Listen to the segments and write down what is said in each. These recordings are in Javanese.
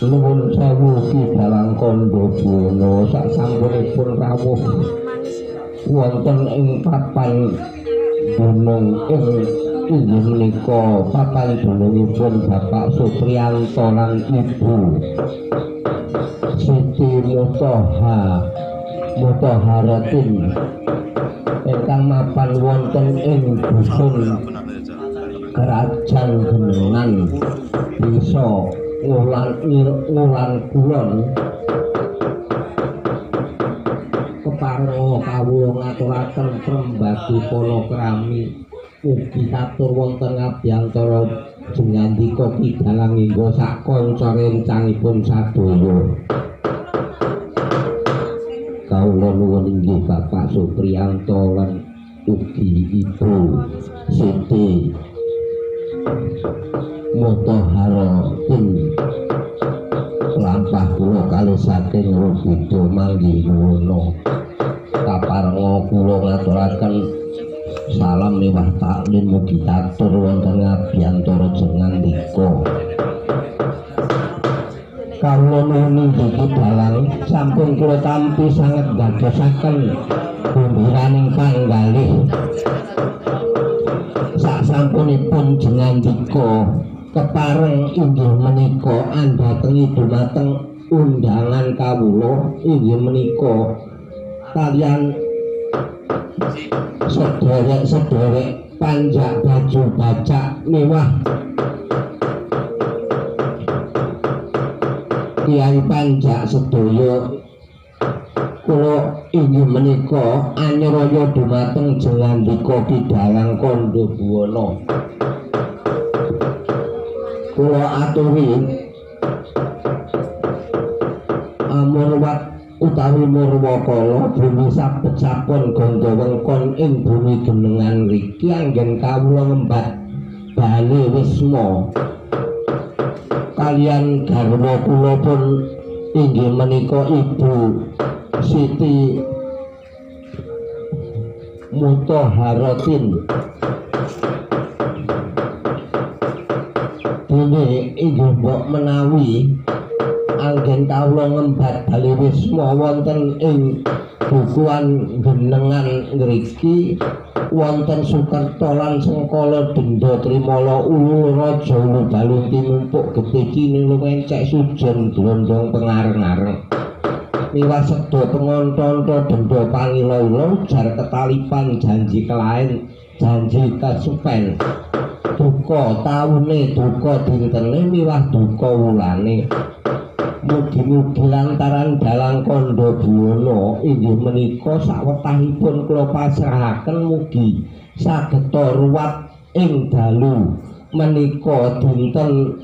Nuwun sewu Ki Dalang Kandha Buwana sak sampunipun rawuh wonten ing papan gunung ing inggih menika papan gunungipun Bapak Supriyanto lan Ibu Siti Mutaharatin ingkang mapan wonten ing dusun Kerajaan Genengan desa Ngulan Kulon. Keparenga kawula ngaturaken prembagi palakrami mugi katur wonten abiyantara jengandika Ki Dalang hingga sak kanca rencangipun sadaya. Kawula nuwun inggih Bapak Supriyanto lan ugi Ibu Siti Mutaharatin. Lampah kula kalih saking Rubeda manggih nuwuna. Kaparenga kula ngaturaken salam miwah taklim mugi katur wonten abiyantara jengandika. Kawula nuwun inggih Ki Dalang sampun kula tampi sanget dadosaken gumbiraning panggalih. Sak sampunipun jengandika kepareng inggih menika andhatengi dumateng undangan kawula inggih menika kaliyan sederek-sederek panjak baju bacak mewah Kiai panjak sedaya. Kula inggih menika anyraya dumateng jengandika Ki Dalang Kandha Buwana. Kula aturi amurwat utawi murwakala bumi sabet sapon gandha wengkon ing bumi Genengan riki anggen kawula ngembat bale wisma kaliyan garwa kula pun inggih menika Ibu Siti Mutaharatin. Dene inggih mbok menawi anggen kawula ngembat bale wisma wonten ing dukuhan Genengan ngriki wonten Sukerta lan Sengkala Denda Trimala Ulu Raja Ulu Balung tinumpuk getih cinilung encek sujen glondong pengareng-areng miwah seda pengonto-onto denda pangila-ila ujar ketalipan janji kelaen janji kesupen duka taune duka dintene miwah duka wulane. Mugi-mugi lantaran Dalang Kandha Buwana inggih menika sawetahipun kula pasrahaken mugi sageta ruwat ing dalu menika dinten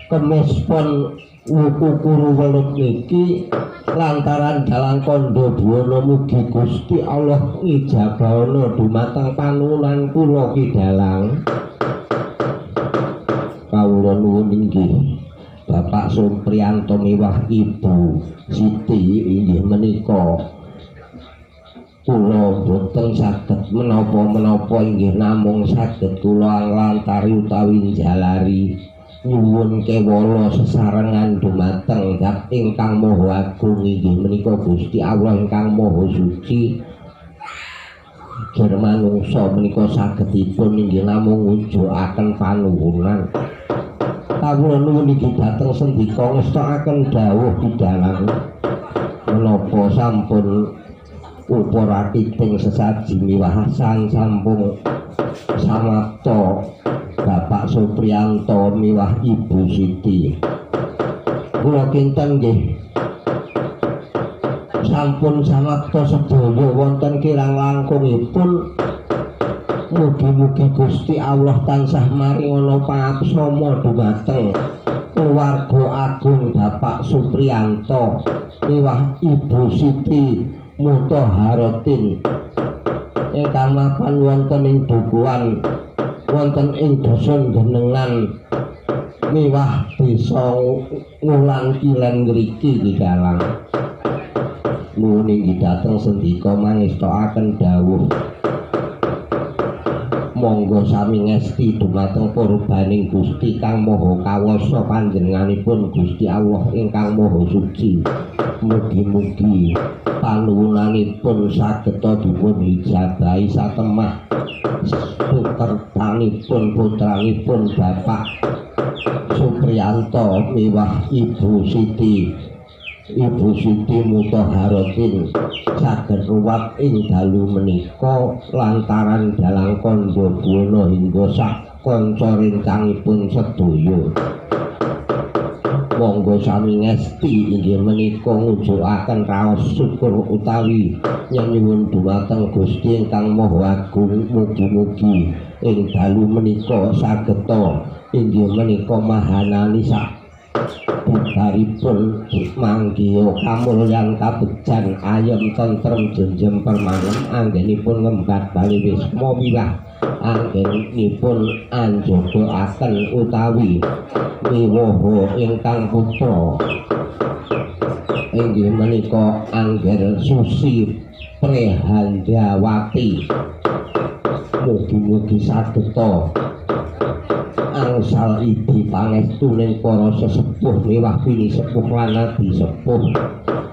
Kemis Pon wuku Kuru Welut niki lantaran Dalang Kandha Buwana mugi Gusti Allah ngijabahana dumateng panuwunan kula Ki Dalang. Kawula nuwun inggih Bapak Supriyanto miwah Ibu Siti inggih menika kula boten saged menapa-menapa inggih namung saged kula nglantari utawi njalari nyuwun kewala sesarengan dumateng Zat ingkang Maha Agung inggih menika Gusti Allah ingkang Maha Suci. Ger manungsa menika sagedipun inggih namung ngujukaken panuwunan. Kawula nuwun inggih dhateng sendika ngestokaken dawuh Ki Dalang menapa sampun uparakiting sesaji miwah sampun samapta Bapak Supriyanto miwah Ibu Siti. Kula kinten nggih sampun samapta sedaya wonten kirang langkungipun. Mugi-mugi Gusti Allah tansah maringana pangapsama dumateng keluarga agung Bapak Supriyanto miwah Ibu Siti Mutaharatin ingkang mapan wonten ing dukuhan wonten ing dusun Genengan miwah desa Ngulan Kilen ngriki Ki Dalang. Nuwun inggih dhateng sendika mangestokaken dawuh. Monggo sami ngesti dumateng purbaning Gusti kang Maha Kawasa panjenenganipun Gusti Allah ingkang Maha Suci. Mugi-mugi panuwunanipun saged dipun ijabahi satemah sukertanipun putranipun Bapak Supriyanto miwah Ibu Siti Mutaharatin saged ruwat ing dalu menika lantaran dalang kandha buwana hingga sak kanca rencangipun sedaya. Monggo sami ngesti inggih menika ngujukaken raos syukur utawi nyuwun dumateng Gusti ingkang Maha Agung. Mugi-mugi ing dalu menika sageta inggih menika mahanani sak bubaripun manggiha kamulyan kabejan ayem tentrem jenjem permanem anggenipun ngembat bali wisma wiwah anggenipun anjogaaken utawi wiwoho ingkang putra inggih menika Angger Susi Prehandawati. Mugi-mugi sageta angsal idi pangestuning para sesepuh miwah pinisepuh lan adi sepuh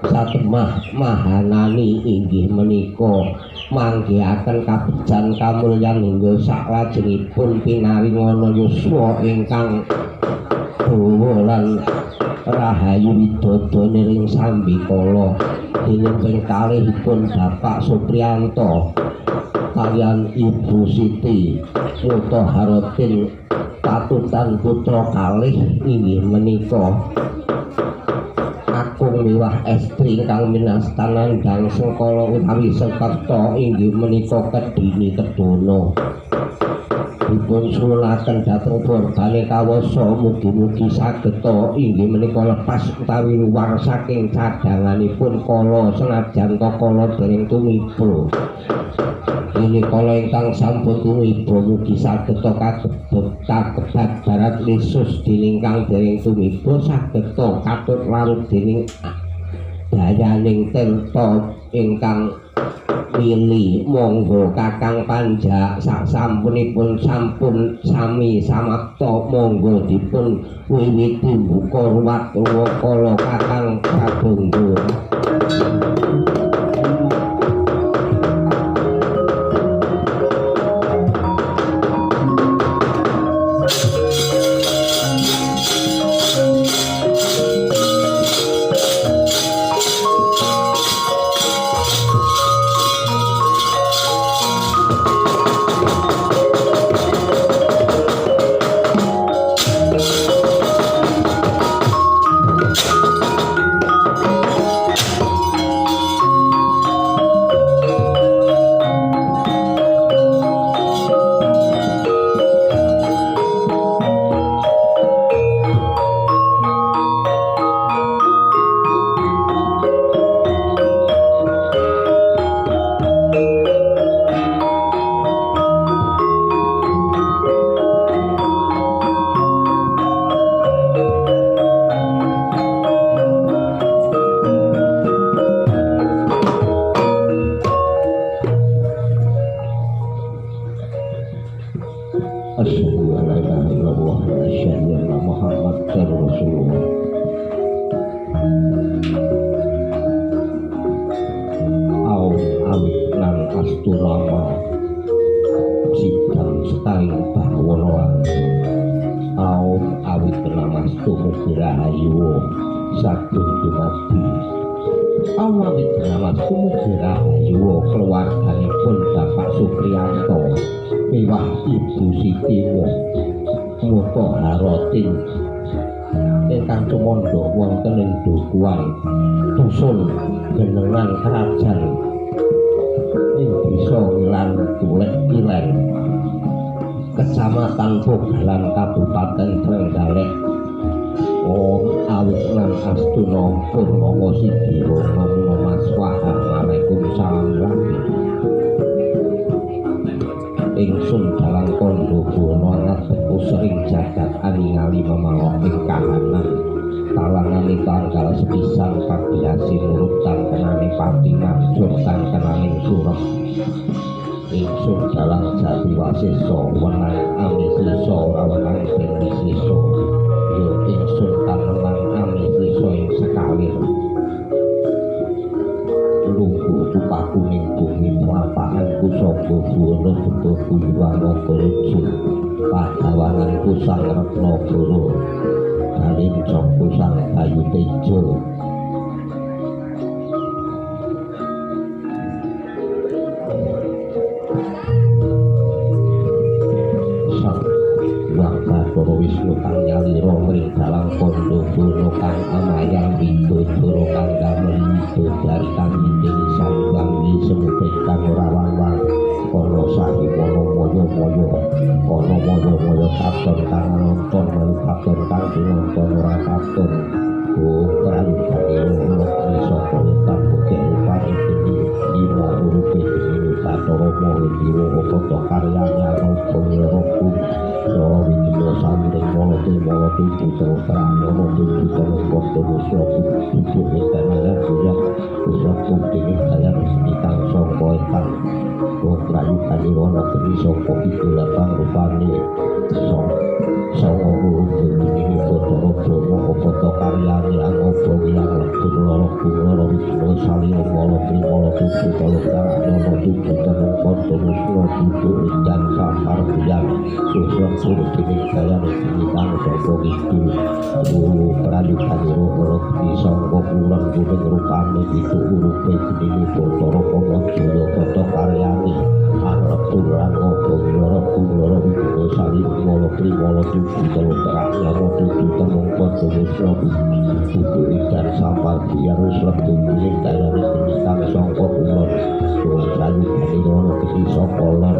satemah mahanani inggih menika manggihaken kabejan kamulyan hingga saklajengipun pinaringana yuswa ingkang dawa lan rahayu widodo niring sambikala. Dening ping kalihipun Bapak Supriyanto kaliyan Ibu Siti Mutaharatin patutan putra kalih inggih menika Akung miwah estri ingkang minastanan Dangsengkala utawi Sekerta inggih menika Kedini Kedono. Dipun suwunaken dhateng purbane kawasa mugi-mugi sageta inggih menika lepas utawi luwar saking cadanganipun kala senajan ta kala dereng tumiba. Ini kala ingkang sampun tumiba mugi sageta kakebat barat lisus dening kang dereng tumiba sageta katut larut dening dayaning tirta ingkang mili. Monggo Kakang Panjak sasampunipun sampun sami samapta monggo dipun wiwiti buka ruwat kala Kakang Prabangga. Asyhadu an la ilaha illallah wa asyhadu anna Muhammadar Rasulullah. Aum awit lan astunama sidang setaing bawana. Aum awit namastu mugi rahayu sagung dumadi. Aum awit namastu mugi rahayu keluarganipun Bapak Supriyanto miwah Ibu Siti Mutaharatin ingkang tumandha wonten ing Dukuhan Dusun Genengan Krajan ing Desa Ngilan Tulek Kilen, Kecamatan Pogalan, Kabupaten Trenggalek. Om awit lan astuna purnawa sidira namo maswaha. Waalaikumsalam lagi. Ingsun dalang kandha buwana ngadeg usering jagat aningali memawak ing kahanan talangane tanggal sepisan pabiase nurut tangkenane pati majur tangkenaning surep. Ingsun dalang jati wasesa wenang amisisa ora wenang den wisesa. Ya ingsun kang wenang amisisa ing sekawir. Lungguh tupaku ning bumi tlapakan kusamba buwana benda buyuwana karaja. Padawanganku Sang Retnagara Dalincangku Sang Bayu Teja. Sang Hyang Bathara Wisnu kang nyalira mring dalang kandha bono kang amayang widodara kang damel widodari kang witing sang wangi semute kang ora wang-wang ana sahiwana maya-maya ana maya-maya katon kang nonton melu katon kang nonton ora katon. Oh prayogane ora saka wetan putih rupane geni lima urupe geni Bathara Maha Dewa apa karyane ana pengeroku Loro Wijaya Samiring Mala Mala Putra Pranana Putra Padha Musra Putra Etan Buya Usra Putih Dayan Kang Sangka Etan. Prayogane ana geni saka kidul lapang rupane sanga urupe geni Bathara Brahma apa karyane ana wilang lebur loro loro Wijaya Salira Mala Mala Putra Pranana Putra Padha Musra Putra Edan Sampar Buyan Usra Putih Dayan Kang Saka kidul. Prayogane ana geni saka kulon kuning rupane pitu urupe geni Bathara Kamajaya apa karyane anebur lan obong loro loro Wijaya Salira Mala Mala Putra Pranana Putra Padha Musra Putra Edan Sampar Buyan Usra Putih Dayan Kang Saka kulon. Prayogane ana geni saka lor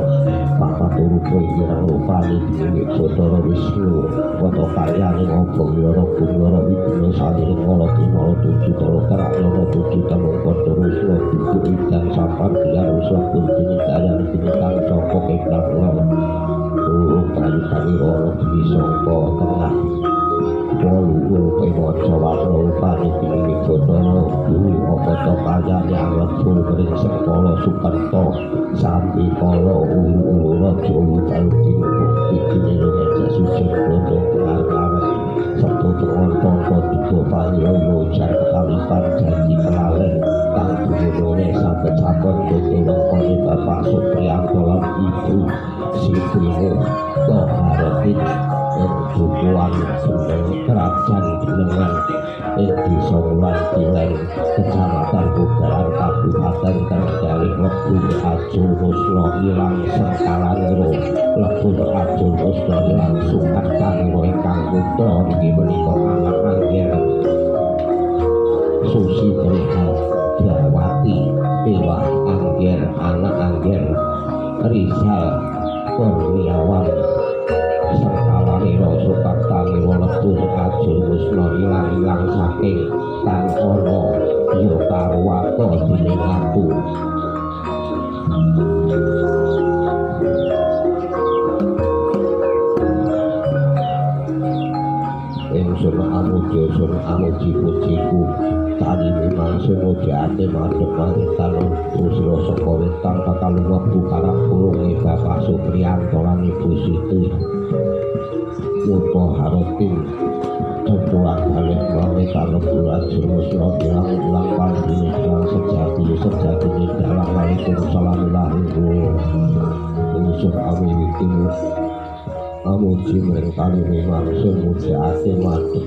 papat rupa ireng rupane geni Bathara Wisnu apa karyane obong loro loro Wijaya Salira Mala Mala Tujuh Pranana Putra Padha Musra Putra Edan Sampar Buyan Usra Putih Dayan Kang Saka kiblat lor. Prayogane ana geni saka tengah wolu urupe maca warna rupane geni Bathara Guru apa karyane anglebur mring Sengkala Sukerta sambi kala ulu-ulu raja ulu iki ngeja suci bondo arep sabtu pengonton duga panyoyo jar ketalipan janji kelalen kang dumunune saged sakon lengkone Bapak Supriyanto lan Ibu Siti Toharotin ing dukuhan jeneng Kerajaan Jenengan ing Desa Wulan Kilen Kecamatan Budaran Kabupaten Trenggalek Lebur Ajur Musna ilang Sengkalanira Lebur Ajur Musna ilang Sukertanira ingkang putra inggih menika anak angger Susi Prihadawati Ewah angger anak angger Rizal Kurniawan Sengkalanira Sukertanira Lebur Ajur Musna ilang-ilang saking kang ana ya karwata dening aku. Ingsun amuji sun amuji pujiku tani mangsun mujake madhep wetan usra saka wetan bakal mlebu karep kurunge Bapak Supriyanto lan Ibu Siti Mutoharotin pulang balik melalui kalebur ajur musra bilang ulang pandini dalang sejati sejati dalang waalaikumsalam ilahi unsur awi wiki amuji mring kalime mangsun mujake madhep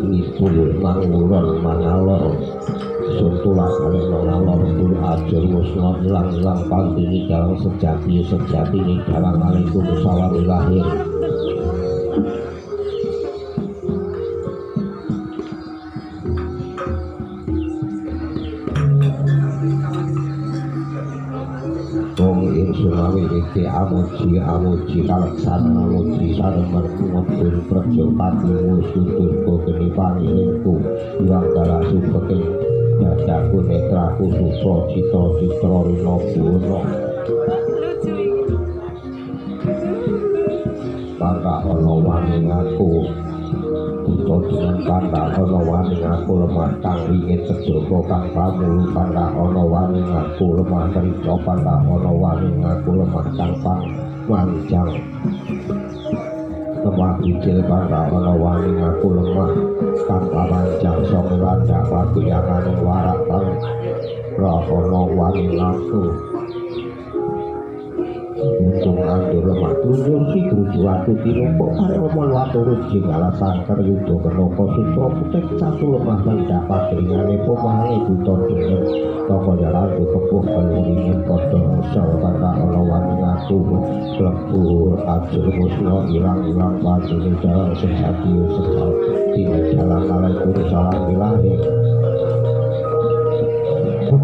ngidul mangulon mangalor sun tulak kalih mangalor bur ajur musna ilang-ilang pandini dalang sejati sejati dalang waalaikumsalam ilahi. Ingsun iki amuji amuji kaleksan amuji saremer kumebur prajapati musuh geni pangilingku iwang dalah subeking dadaku netraku sutra citra citra rina buwana mangka ana wani ngaku Buta dengan pandang ana wani ngaku lemah kang wingit sejaka kang pamulu pandang ana wani ngaku lemah mrica pandang ana wani ngaku lemah kang panjang lemah ijil pandang ana wani ngaku lemah kang panjang songo landak paguyangane warak kang ana wani ngaku untung andur lemah tunjung si gruju watu tinumpuk karek omon watu ruji ngalah sangker yuda kenaka sutra putih satu lemah mendapat ringane pomahe buta denger toko jalan kepuh keluringin padha rasa tanpa ana wani ngaku lebur ajur musna ilang-ilang padune dalang sejati sejati dalang alaikum salam ilahi.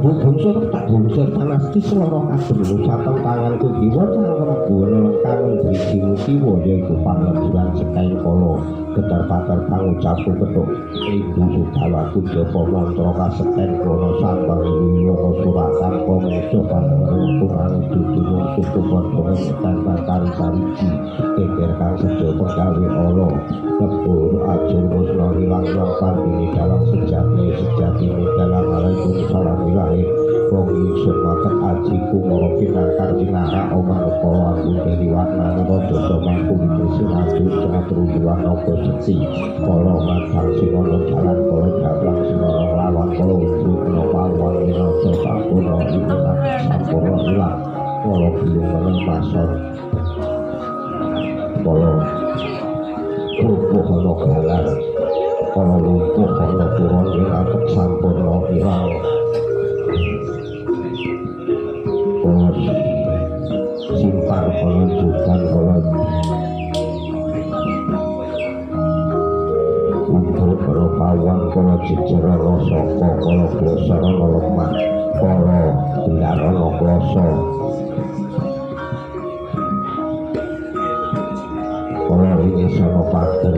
Bungsur tak bungsur tanasti seloro kabeh sateng tanganku kiwa cangkem buwana lengkang drijimu kiwa yaiku pangleburan sekaing kala getar pater pangucapku kethuk ibu sudawaku japa mantra kaseken kala sambang wiyoga suratan pamuja panjenengan kurang dudu suku padha setan kang sawiji geger kang sejo penggawe ala lebur ajur musna ilang pandine dalang sejati sejatine dalang alaikum salam ilahi. Wong ingsun matek ajiku mara pinangkar cinara omanukala aku dadi warnane dasa mangku wis adu catur yuwana sekti kala madang sing ana jalan kala jablang sing ana lawan kala ujug pawon wiraja sampurna ilang sampurna ilang kala bilung pasor kala lumpuh ana galar kala lumpuh ana turun wiratek sampurna ilang simpar kala jugan kala umbul kala pawon kala jejer ana saka kala glosor ana lemah kala gelar ana klasa kala ringis ana pager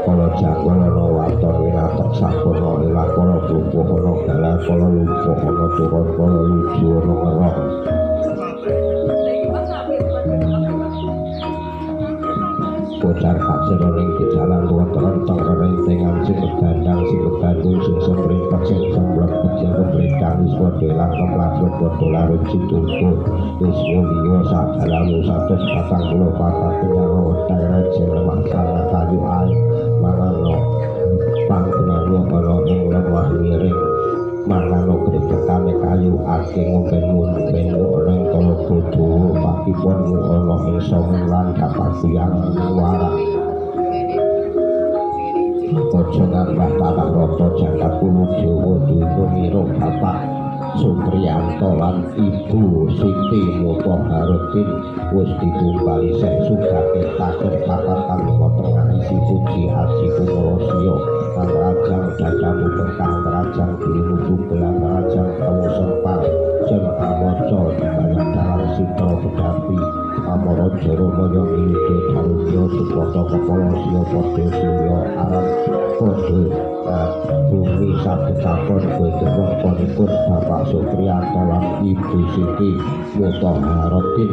kala janggal ana waton wiratek sampurna ilang kala lumpuh ana galar kala lumpuh ana turun kala luju ana ngerong kocar kacir ning jalan wonten rentengan sing begandang sing begandung sing semrintet sing semblebet sing kemblekang wis padha ilang kemlabet padha larut situntun wis mulya sadalamu 144 penyawa reje lemah sangat kayu ae mangano panggonane ana ing lemah miring mangano gregekane kayu ake ngomben-ngomben ing talaga dawa pakipon ana ing songo lan kapakuyang warak aja nambah tanah rata jangkat pulo Jawa dunya mira Bapak Supriyanto lan Ibu Siti Mutahharuddin wis ditumbali sek sugake takir papat kang tengah isi puji aji kumulasiya kang rajang dadamu berkah rajang dirimu tugelan rajang kamu sempar jen awaca banyak dalam sitra bedapi amara jara maya ngide dalya supata kepala siya padha surya alam padha bumi saged sampun boten Bapak Supriyanto lan Ibu Siti Mutahharuddin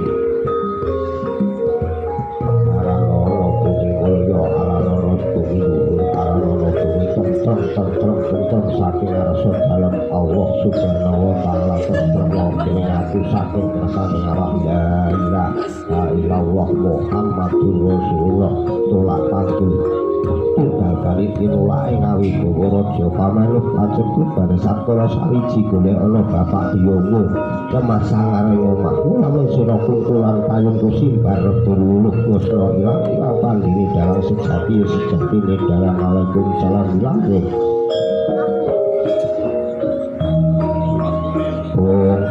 aranana bumi mulya aranana bumi luhur aranana bumi tentrem tentrem tentrem saking ngarsa dalem Allah Subhanahu wa taala tentrem wonten ati saking kersane Allah la ilaha illallah Muhammadur Rasulullah tolak panggul tunggal kali tinulake ngawibawa raja pamanuh kacebut pada satkala sawiji golek ana bapak biyungmu lemah sangare omahmu lamun sira kungkulan payung kusimbar rebur wuluh musna ilang ilang pandine dalang sejati sejatine dalang alaikum salam ilahi.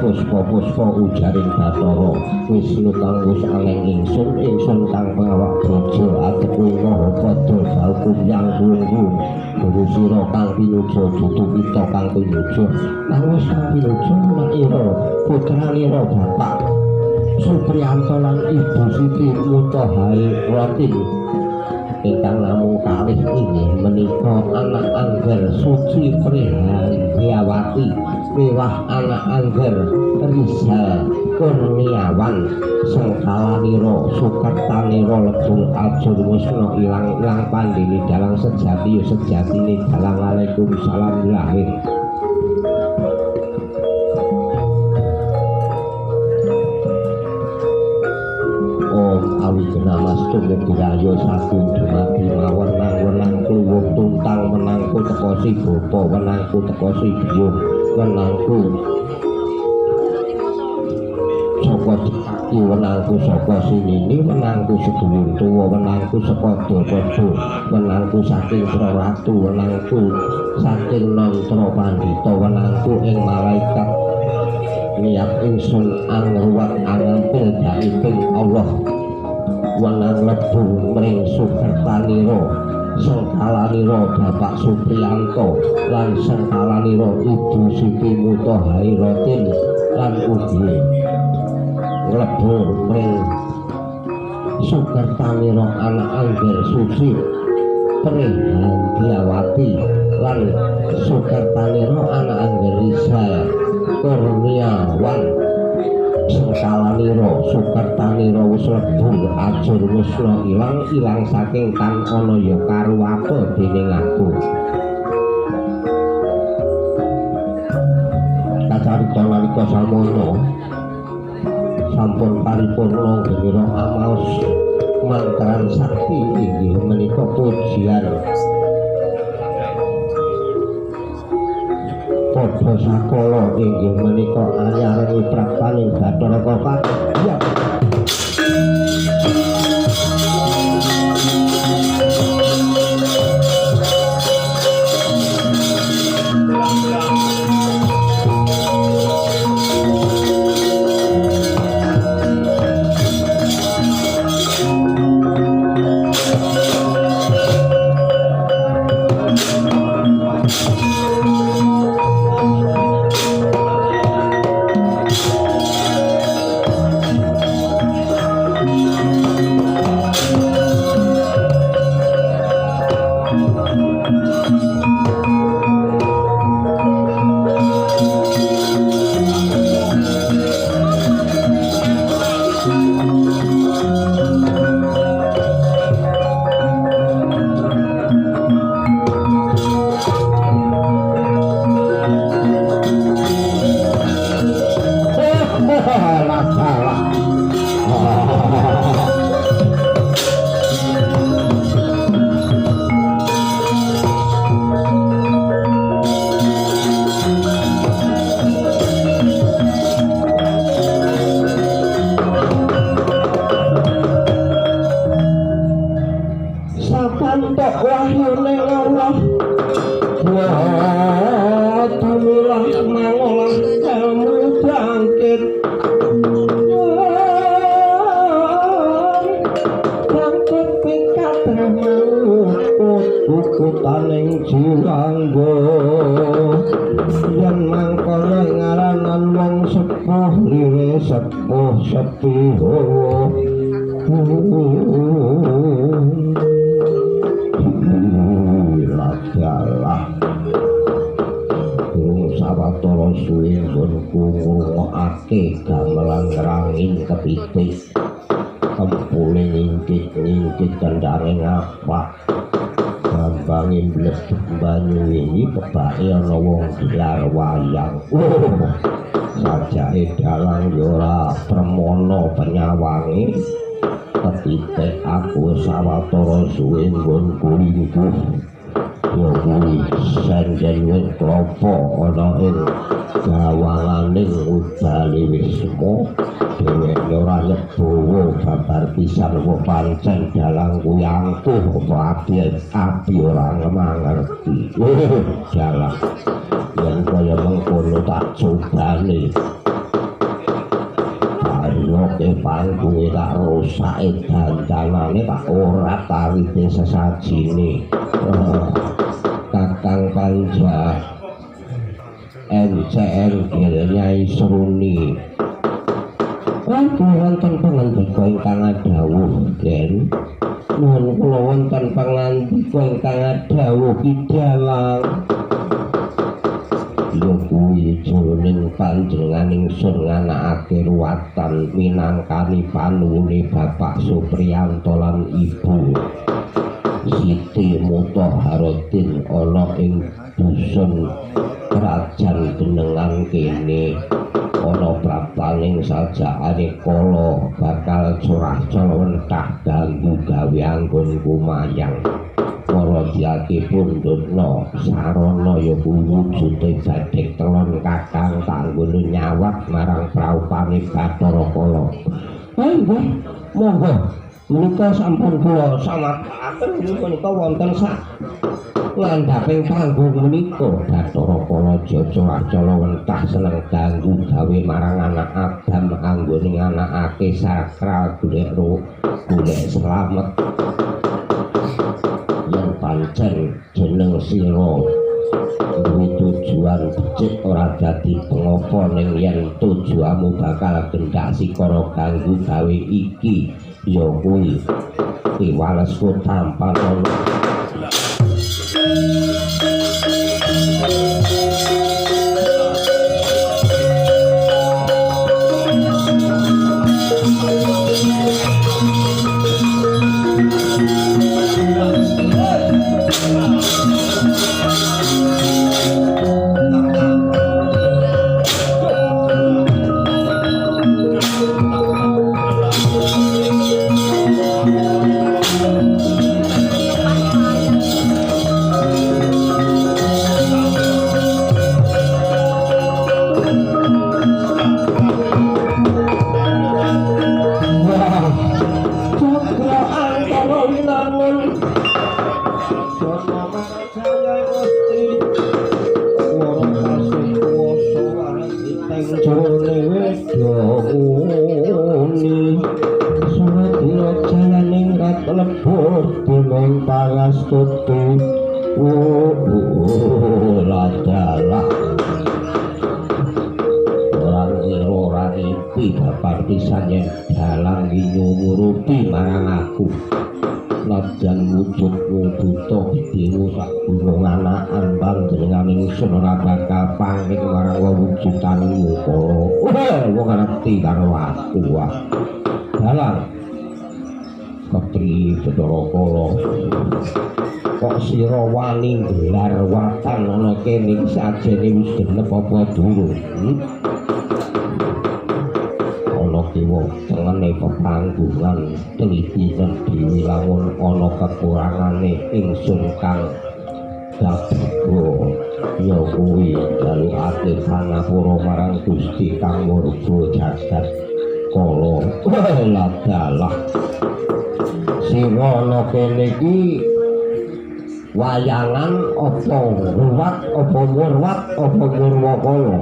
Puspa-puspa ujaring Bathara Wisnu kang wis angin ingsun ingsun kang pengawak braja ateku maha padha bau kumyang kulungku guru sira kang pinuja dudu kita kang pinuja kang wis kang pinuja anakira putranira Bapak Supriyanto lan Ibu Siti Mutahharuddin ingkang namung Kaping kalih inggih menika anak Angger Suci Prihandiawati miwah anak Angger Rizal Kurniawan sengkalanira sukertanira lebur ajur musna ilang-ilang pandene dalang sejati ya sejatine dalang. Waalaikumsalam lahir. Om awijenamastu mugi sagung dumadi mawon wenang kluwung tuntang wenangku teka si bapa wenangku teka si biyung wenangku saka dikaki wenangku saka sinini wenangku sedulur tuwa wenangku saka Dapada wenangku saking Praratu wenangku saking Nantra Pandhita wenangku ing malaikat niat ingsun angruwat angampil gaibing Allah wenang lebur mring sukertanira sengkalanira Bapak Supriyanto lan sengkalanira Ibu Siti Muthahairatin lan ugi lebur mring sukertanira anak Angger Suci Prihandiawati lan sukertanira anak Angger Rizal Kurniawan sengkalanira sukertanira wis lebur ajur musna ilang ilang saking tan ana ya karuwapa dening aku. Kacarita nalika samono sampun paripurna ngira amaos mantran sakti inggih menika pujian padha sakala inggih menika anyaring praptaning Bathara Kapa. Sajake dalang ya ora premana penyawange ketitik aku sawetara suwe nggonku lingkuh ya kuwi senjen wit klapa ana ing gawanganing udale wisma dheweke ora nyebowo babar pisan apa pancen dalang kuwi angkuh apa ati ora mangerti. Dalang yen kaya mengkono tak cobane baroke panggunge tak rusake dandanane tak ora tawite sesajine. Kakang Panja NCR Nyai Seruni wonten wonten pangandika ingkang adhawuh Den. Nuwun kula wonten pangandika ingkang dawuh Ki Dalang. Ya kuwi jroning panjenengan ingsun nganakake ruwatan minangkani panuwune Bapak Supriyanto lan Ibu Siti Mutahharotin ana ing dusun Krajan Genengan kene. Ana praptaning sajakane kala bakal curah cala wentah ganggu gawe anggon kumayang. Para diake pundhutna sarana ya kuwi wujude badhek telon kakang tanggone nyawat marang praupane Bathara Kala. Nggih, monggo menika sampun kula samatakaken menika wonten sak ngandhaping panggung menika. Bathara Kala curah cala wentah seneng ganggu gawe marang anak Adam anggone nganakake sakral golek golek slamet. Yen pancen jeneng sira duwe tujuan becik ora dadi pengopo, ning yen tujuanmu bakal gendak sikara ganggu gawe iki ya kuwi piwalesku tanpa ana. Karo aku wae. Dalang kepriye Bathara Kala? Kok sira wani nggelar watan ana kene iki sajene wis genep apa durung? Ana kiwa tengene pepanggungan teliti dhewe lamun ana kekurangane ingsun kang dabuga ya kuwi jalukake pangapura marang Gusti Kang Murba Jagat Kala. Ladalah sira ana kene iki wayangan apa ruwat apa murwat apa murwakala?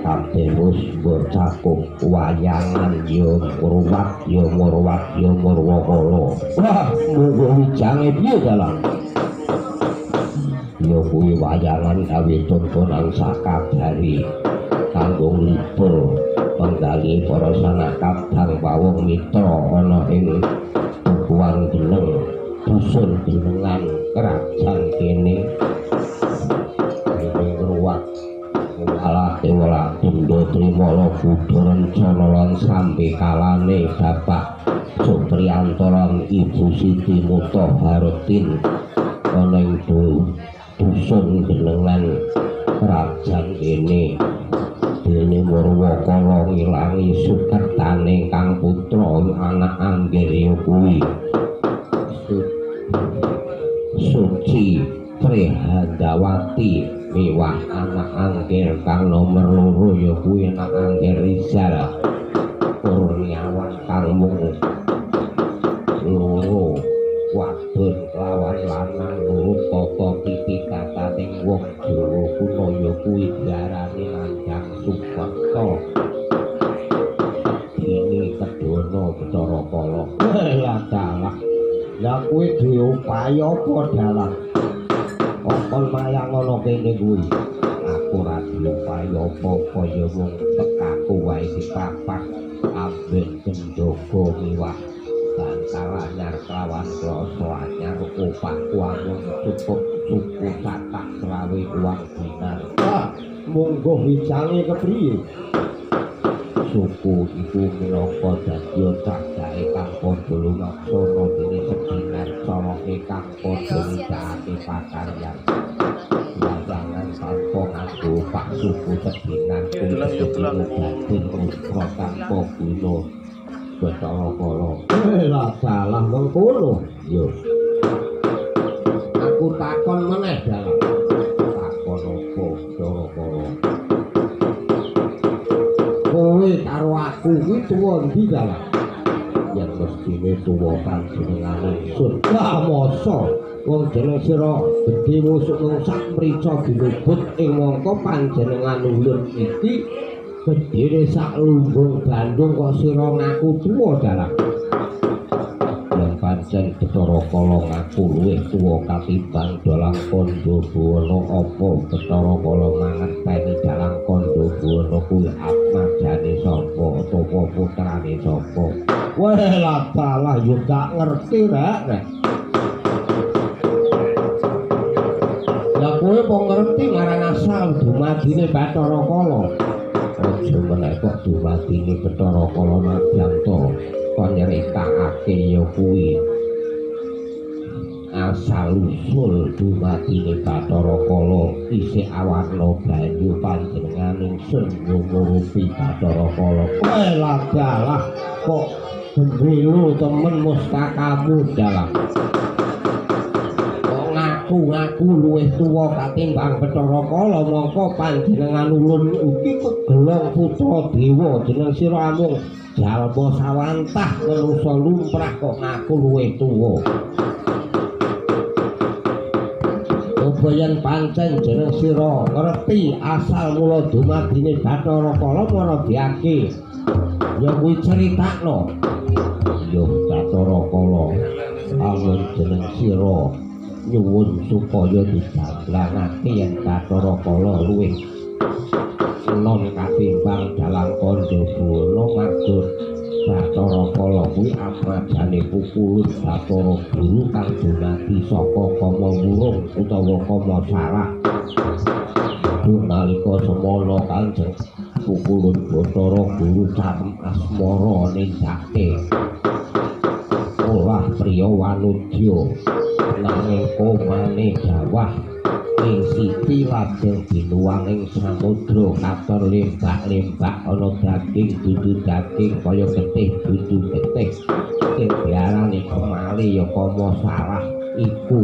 Kabeh wis cakup wayangan ya ruwat ya murwat ya murwakala. Wah, munggo wijange piye dalang? Ya kuwi wayangan gawe tontonan sakabari kanggo nglibur penggali para sanak kadang pawong mitra ana ing tukuan Geneng dusun Genengan Krajan kene. Dene ruwat alah dewa Benda Trimala Budha Rencana lan sampe kalane Bapak Supriyanto lan Ibu Siti Mutahharotin ana ing dusun Genengan Krajan kene. Dene Murwakala ngilangi sukertane kang putra anak anggir ya kuwi Suci Prihandawati miwah anak anggir kang nomer 2 ya kuwi anak anggir Rizal Kurniawan kang mung loro wadon lawan lanang loro tata titi kataning wong Jawa kuno ya kuwi diarani Nandang Sukerta. Dene kedono Bathara Kala. Lah dalah. Lah kuwi duwe upaya apa dalang? Apa mayang ana kene kuwi? Aku ora duwe upaya apa-apa ya mung tekaku wae dipapak amben gendaga miwah bantalan. anyar kelawan kloso anyar opahku amung cukup suku satak selawe uang dinar. Wah, monggo wijange kepriye? Suku iku minangka dadya cagake kang padha lumaksana dene sedinar coroke kang padha nindakake pakaryan. Larangan tanpa nganggo opah suku sedinar kuwi dadi musra tanpa guna. Bathara Kala. Lah salah mengkono. Yo. Aku takon meneh dalang. Takon apa Bathara Kala? Kowe karo aku kuwi tuwa endi dalang? Yen mestine tuwa panjenengan ingsun. Wah, masa wong jeneng sira gedhe musuk mung sak mrica dilebut ing mangka panjenengan ulun iki gedene sak lumbung Bandung kok sira ngaku tuwa dalang. Yen pancen Bathara Kala ngaku luwih tuwa katimbang Dalang Kandha Buwana, apa Bathara Kala mangerteni Dalang Kandha Buwana kuwi atmajane sapa utawa putrane sapa? Wah, lah salah yo gak ngerti rek. Lah kowe apa ngerti marang asal dumadine Bathara Kala? Aja meneh kok dumadine Bathara Kala Madyanta kon nyeritakake ya kuwi asal usul dumadine Bathara Kala isih awarna banyu panjenengan ingsun ngumurupi Bathara Kala. Kowe lah dalah kok gembelo temen mustakamu dalang. Kok ngaku-ngaku luwih tuwa katimbang Bathara Kala, mongko panjenengan ulun iki kegelong putra dewa jeneng sira amung jalma sawantah manungsa lumrah kok ngaku luwih tuwa. Apa yen pancen jeneng sira ngerti asal mula dumadine Bathara Kala para diake ya kuwi critakno. Yo Bathara Kala amun jeneng sira nyuwun supaya digamblangake yen Bathara Kala luwih enom katimbang Dalang Kandha Buwana marga Bathara Kala kuwi atmajane Pukulun Bathara Guru kang dumadi saka Kama Wurung utawa Kama Sarah. Duh nalika semana Kanjeng Pukulun Bathara Guru carem asmara nindakake olah priya wanudya nanging komane dawah ing siti lajeng binuwang ing samudra katon lembak-lembak ana daging dudu daging kaya getih dudu getih sing diarani kemale ya Kama Sarah iku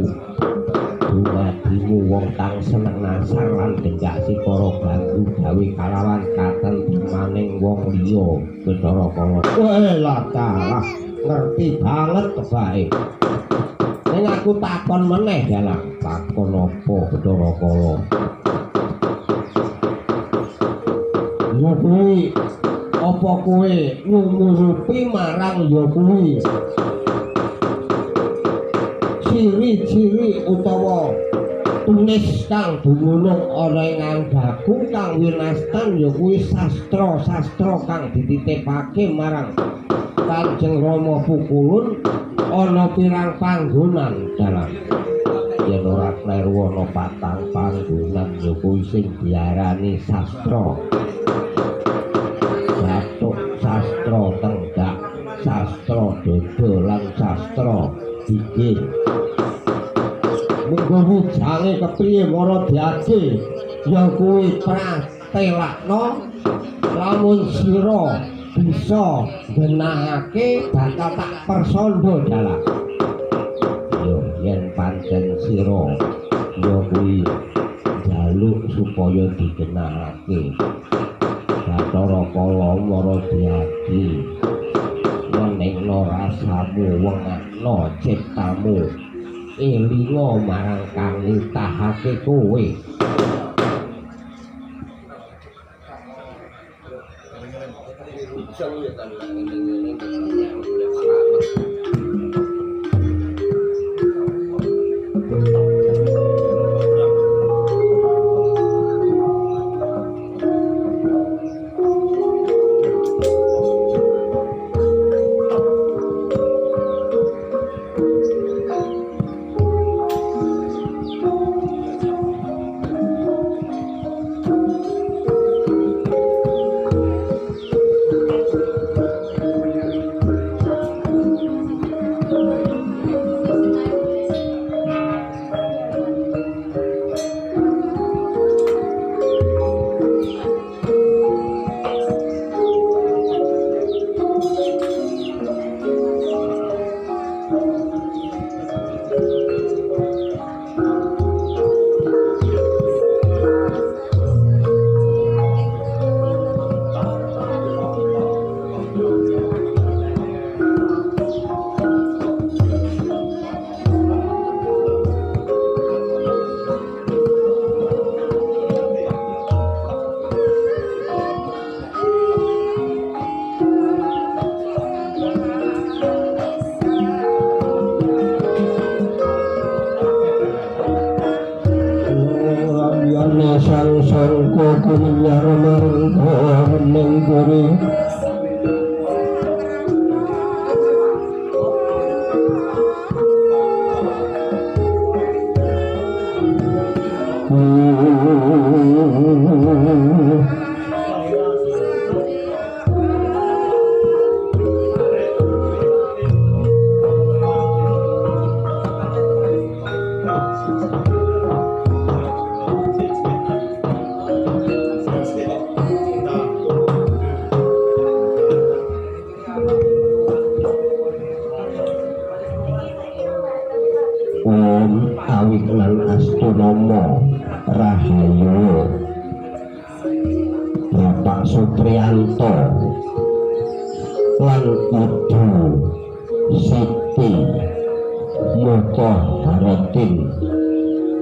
dumadimu wong kang seneng nasar lan denggak sikara ganggu gawe kalawan katentremaning wong liya. Bathara Kala. Wah lah kalah ngerti banget tebake. Ning aku takon meneh dalang. Takon apa Bathara Kala? Ya kuwi apa kowe ngumurupi marang ya kuwi ciri-ciri utawa tunis kang dumunung ana ing anggaku kang winastan ya kuwi sastra-sastra kang dititipake marang Kanjeng Rama Pukulun ana pirang panggonan dalang. Yen ora kleru ana patang panggonan ya kuwi sing diarani sastra. Bathuk sastra tenggak, sastra dodo lan sastra gigih. Munggo wujange kepriye mara diake ya kuwi pratelakno lamun sira bisa genahake bakal tak persandha dalang. Yo yen pancen sira ya kuwi njaluk supaya digenahake Bathara Kala mara diati meningno rasamu wengakno ciptamu elinga marang kang nitahake kowe. sangka kuminyar marang kawening puri. Om Awignan Astunama Rahayu Bapak Supriyanto lan Ibu Siti Mutaharatin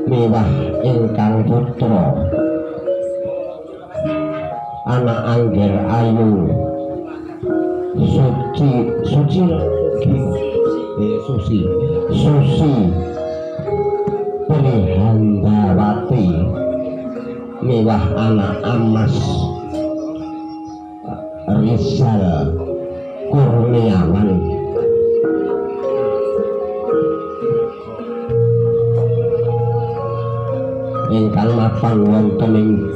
miwah ingkang putra anak Angger Ayu Suci Suci Susi Susi Prihandawati miwah anak Amas Rizal Kurniawan. Ingkang mapan wonten ing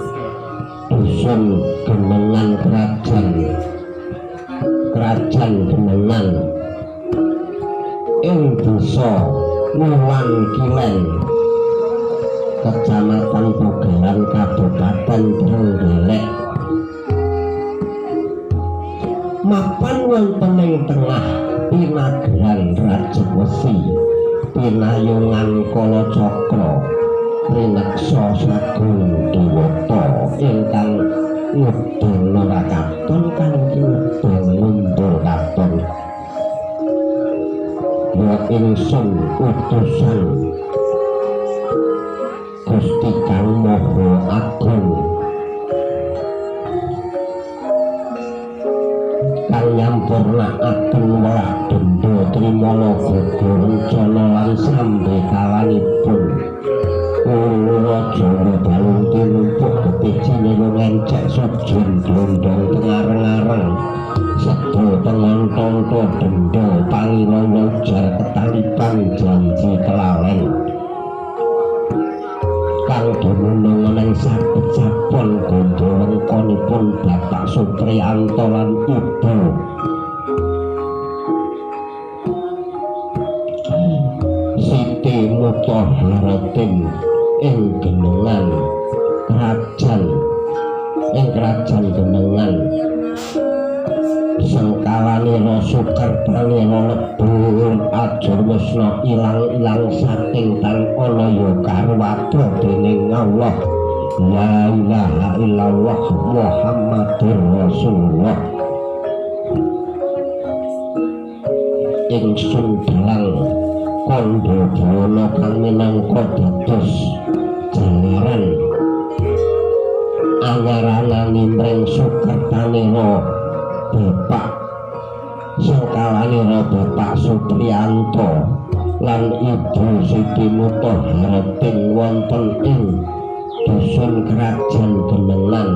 dusun Genengan Krajan Krajan Genengan ing desa Mulan Kilen Kecamatan Pogalan Kabupaten Trenggalek. Mapan wonten ing tengah pinageran Rajawesi pinayungan Kalacakra rineksa sagung dewata ingkang ngudana rakaton kang ngudana ngundha katon. Ya ingsun utusan Gusti Kang Maha Agung kang nyampurnakaken welah denda trimala gaga rencana lan sambekalanipun. Raja balung tinumpuk getih cinira ngencek sujun glondong tengareng-areng sedo tengon tonto denda pangilana ujar ketalipan janji kelalen kang dumunung ing saged sapon gandha wengkonipun Bapak Supriyanto lan Ibu Siti Mutaharatin ing Genengan Krajan ing Krajan Genengan sengkalanira sukertanira lebur ajur wusna ilang-ilang saking tan ana ya karwada dening Allah. La ilaha illallah Muhammadur Rasulullah. Ingsun dalang kandha buwana kang minangka dados jalaran anyaranane mring sukertanira Bapak sengkalanira Bapak Supriyanto lan Ibu Siti Mutaharatin wonten ing dusun Krajan Genengan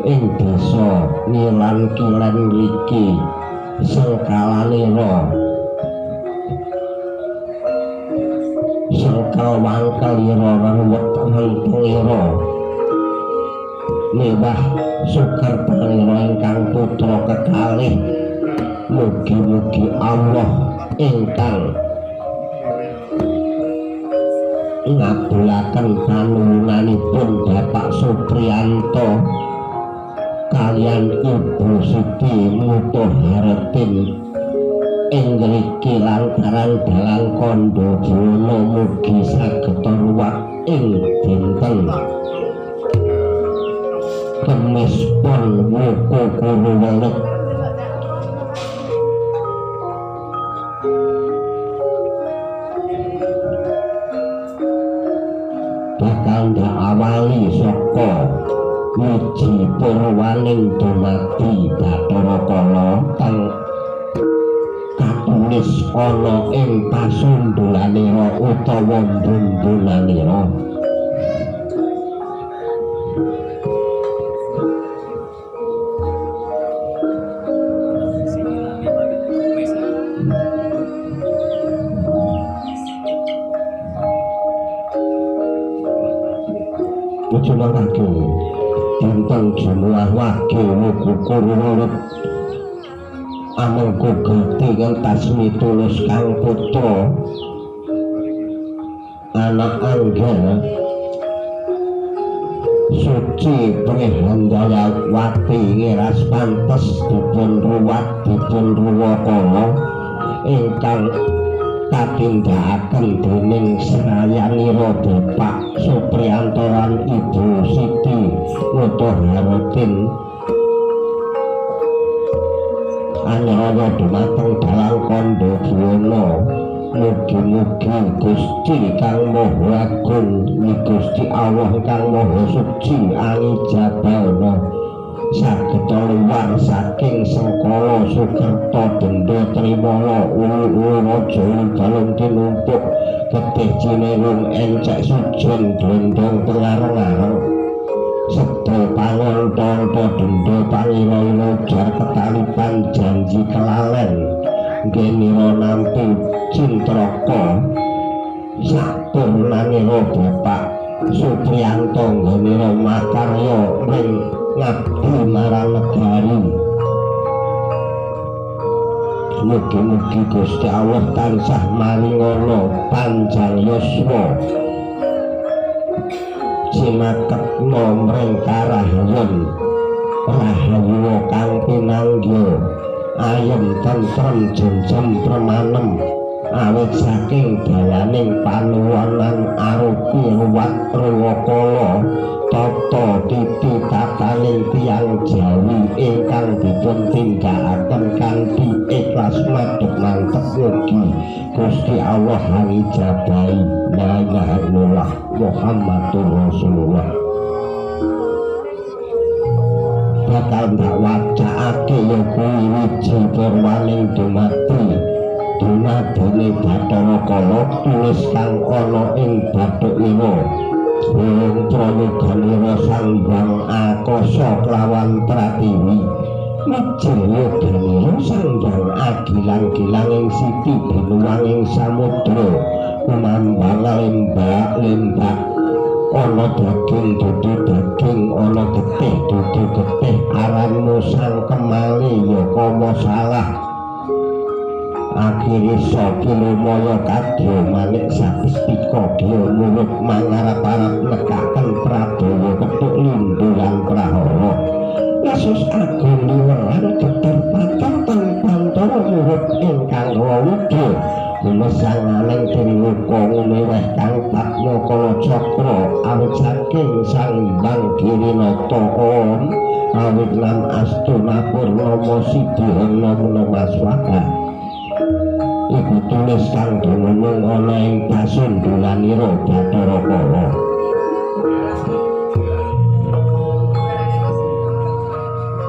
ing desa Nilan Kilen mriki sengkalanira sengkal wangkelira ruwet wentengira miwah sukertanira ingkang putra kekalih. Mugi-mugi Allah ingkang ngabulaken panuwunanipun Bapak Supriyanto kaliyan Ibu Siti Mutaharatin ing ngriki lantaran dalang kandha buwana mugi saged ruwat ing dinten Kemis Pon wuku Kuru Welut. Bakal awali saka wiji purwaning dumadi Bathara Kala kang katulis ana ing pasundulanira utawa bumbulanira. Mangkake dinten Jumat wage wuku kururut amengku gati ngentas mitulus kang putra anak angga suci Prihandayawati ngiras pantes dipun ruwat dipun ruwakala ingkang katindakaken dening srayanira Bapak Supriyanto lan Ibu Siti Mutaharatin anraya dumateng dalang kandha buwana. Mugi-mugi Gusti kang Maha Agung, Gusti Allah kang Maha Suci angijabana saged luwar saking sengkala sukerta denda trimala ulu-ulu raja dalem tinumpuk getih cinelung encek sujon dlendong pengareng-areng sedha pangonta-onta denda pangira-ira ujar ketalipan janji kelalen nggenira nampi cintraka sapurnanira Bapak Supriyanto nggenira makarya ring ngabdi marang negari. Mugi-mugi Gusti Allah tansah maringana panjang yuswa cinaketna mring karahyon rahayu kang pinanggih ayem tentrem jenjem premanem awit saking dayaning panuwunan arupi ruwat ruwakala tata titi tataning tiyang Jawi ingkang dipun tindakaken kanthi ikhlas madhep mantep mugi Gusti Allah angijabahi. La ilaha illallah Muhammadur Rasulullah. Bakal ndak wacakake ya kuwi wiji purwaning dumadi dumadine Bathara Kala tulis kang ana ing bathukira ing pramuganira Sang Hyang Akasa kelawan Pratiwi mijil yoganira Sang Hyang Agilang-gilang ing siti binuwang ing samudra kumambang lembak-lembak ana daging dudu daging ana getih dudu getih aranmu sang kemale ya kama salah akhire saka lumaya kadya manik sapistika dya mulut mangarep-arep nekaken Prabawa kethuk lindhu lan prahara Yesus agung liweran geter pacar pantara murid ingkang rawuda gumesanganing triloka ngumeweh kang Padma Kalacakra awit saking Sang Hyang Girinata Om awit nam astuna purnama sidhana namaswaha. Iku tulis kang dumunung ana ing pasundulanira Bathara Kala.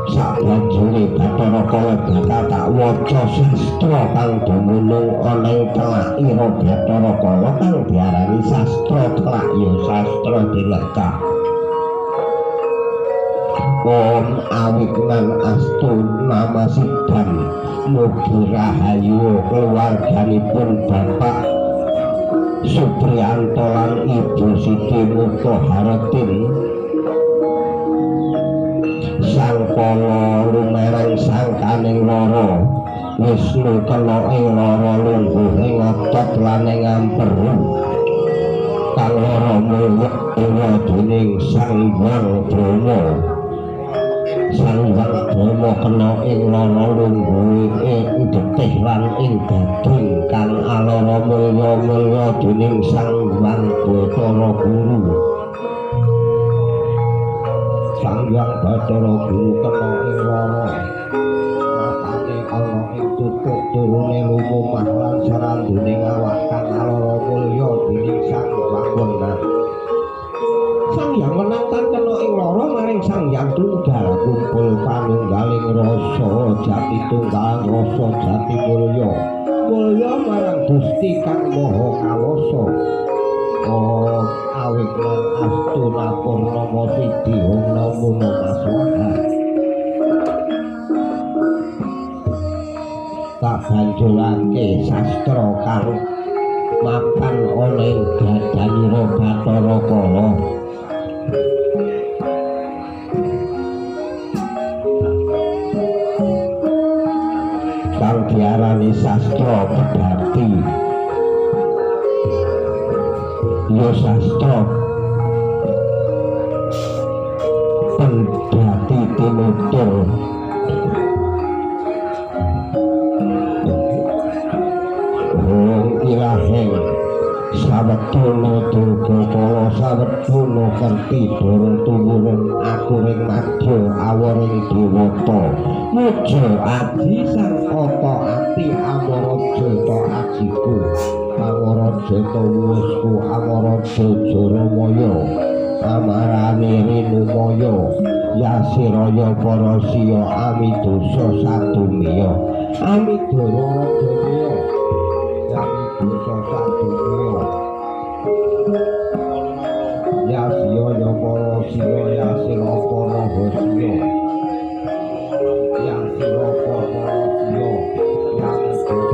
Sabanjure Bathara Kala bakal tak waca sastra kang dumunung ana ing telakira Bathara Kala kang diarani sastra telak ya sastra dileka. Om awit lan astu nama sidam mugi rahayu keluarganipun Bapak Supriyanto lan Ibu Siti Mutaharatin sang kala lumereng sangkaning lara Wisnu kena ing lara lungguh ing otot lan ing amperu kang lara mulya dening Sang Hyang Brahma. Sang Hyang Brahma kena ing lara lungguh ing getih lan ing daging kang alara mulya-mulya dening Sang Hyang Bathara Guru. Sang Hyang Bathara Guru kena ing lara matane ana ing tutuk turune lumumah lan sarandune awak kang alara mulya dening Sang Hyang Wenang. Sang Hyang Wenang tan kena ing lara maring Sang Hyang Tunggal kumpul panunggaling rasa jati tunggal rasa jati mulya mulya marang Gusti kang Maha Kawasa. Om awit lan astu Tuna Purnama Sidi Hong Namo Namaha. Tak banjurake sastra kang mapan ana ing gadanira Bathara Kala. Kang diarani sastra pedhati ya sastra pedhati tinutur wong ilaheng sawetara durga kala sawetara kerti dara tumurun akuring madya awaring dewata muja aji sang kata ati amaraja ta ajiku amaraja ta wuwusku amaraja jaramaya amarane renumaya yasiraya parasiya amidosa sadumiya amidara radamiya amidosa sadumiya yasiya ya parasiya yasira parahasiya yasira parasiya yamidosa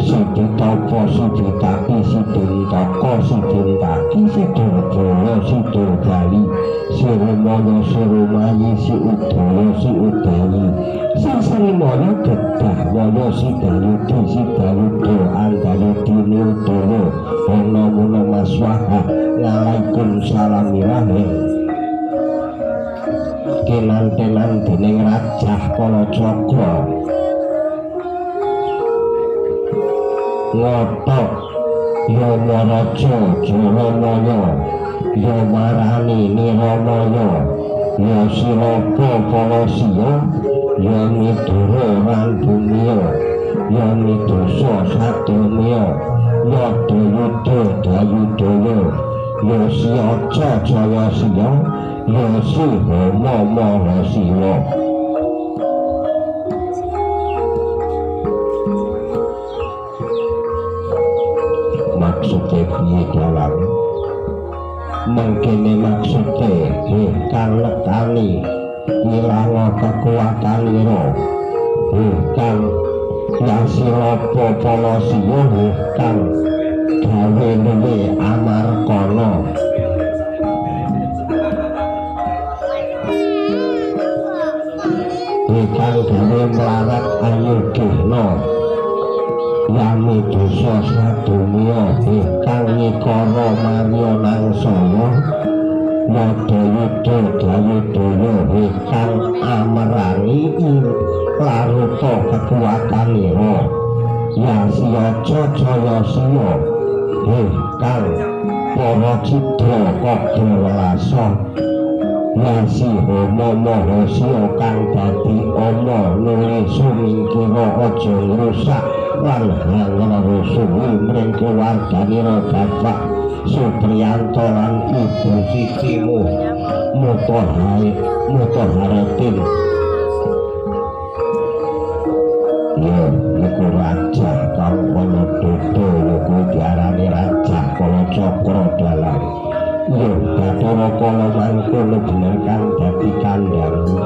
Siditapa siditaki sidintaka sidintaki sidurjaya sidurgali sirumaya sirumayi siudaya siudayi sisrimaya gedahwaya sidayudi sidayuda andayudi niudaya ana maswaha ngalaikum salamirahe kinantenan dening Rajah Kalacakra ngotok Yamaraja Jaramaya Yamarani Niramaya Ya Sirapa Palasiya Ya Midura Randumiya Ya Midosa Sadomiya Ya Dayuda Dayudaya Ya Siaca Jayasiya Ya Sihama Mahasiwa. Maksude piye dalang? Mangkene maksude kang nekani ilanga kekuatanira kang yasirapa palasiya kang gawe luwe amarkana kang gawe mlarat ayogena yami dosa sadumiya kang nyikara marya nangsaya yada-yada dayudaya kang amerangi laruta kekuatanira yasiaca jayasiya kang para cidra kada welasa yasihama mahasiya kang dadi ama nuli sumingkira aja ngrusak lan hangrerusuhi mring keluarganira Bapak Supriyanto lan Ibu Siti Mutaharatin. Ya niku rajah kang ana dodo kuwi diarani Rajah Kalacakra dalang. Ya Bathara Kala mangkono bener kang dadi kandhangmu.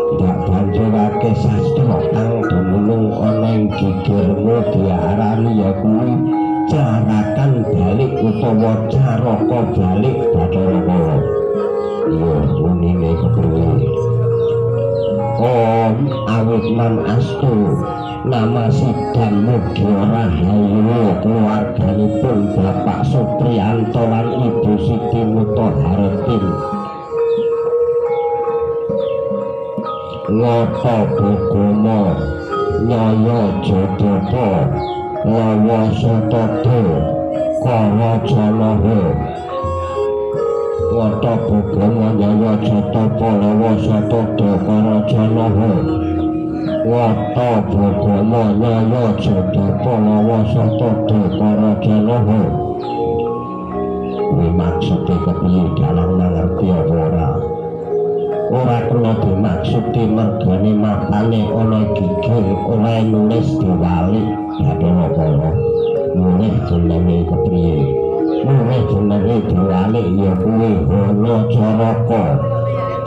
Ndak banjurake sastra kang dumunung ana ing gigirmu diarani ya kuwi carakan balik utawa caraka balik Bathara Kala. Ya unine kepriye? Om awit man astu nama Sidam Mudya Rahayu keluarganipun Bapak Supriyanto lan Ibu Siti Mutaharatin. Ngata Bogoma Nyaya Jadapa Lawa Satada Kara Janaha. Ngata Bogoma Nyaya Jadapa Lawa Satada Kara Janaha. Ngata Bogoma Nyaya Jadapa Lawa Satada Kara Janaha. Kuwi Maksude kepiye dalang mangerti apa ora? Ora kena dimaksude mergane matane ana gigir oleh nulis diwalik Bathara Kala. Mulih jenenge kepriye? Mulih jenenge diwalik ya kuwi Hana Caraka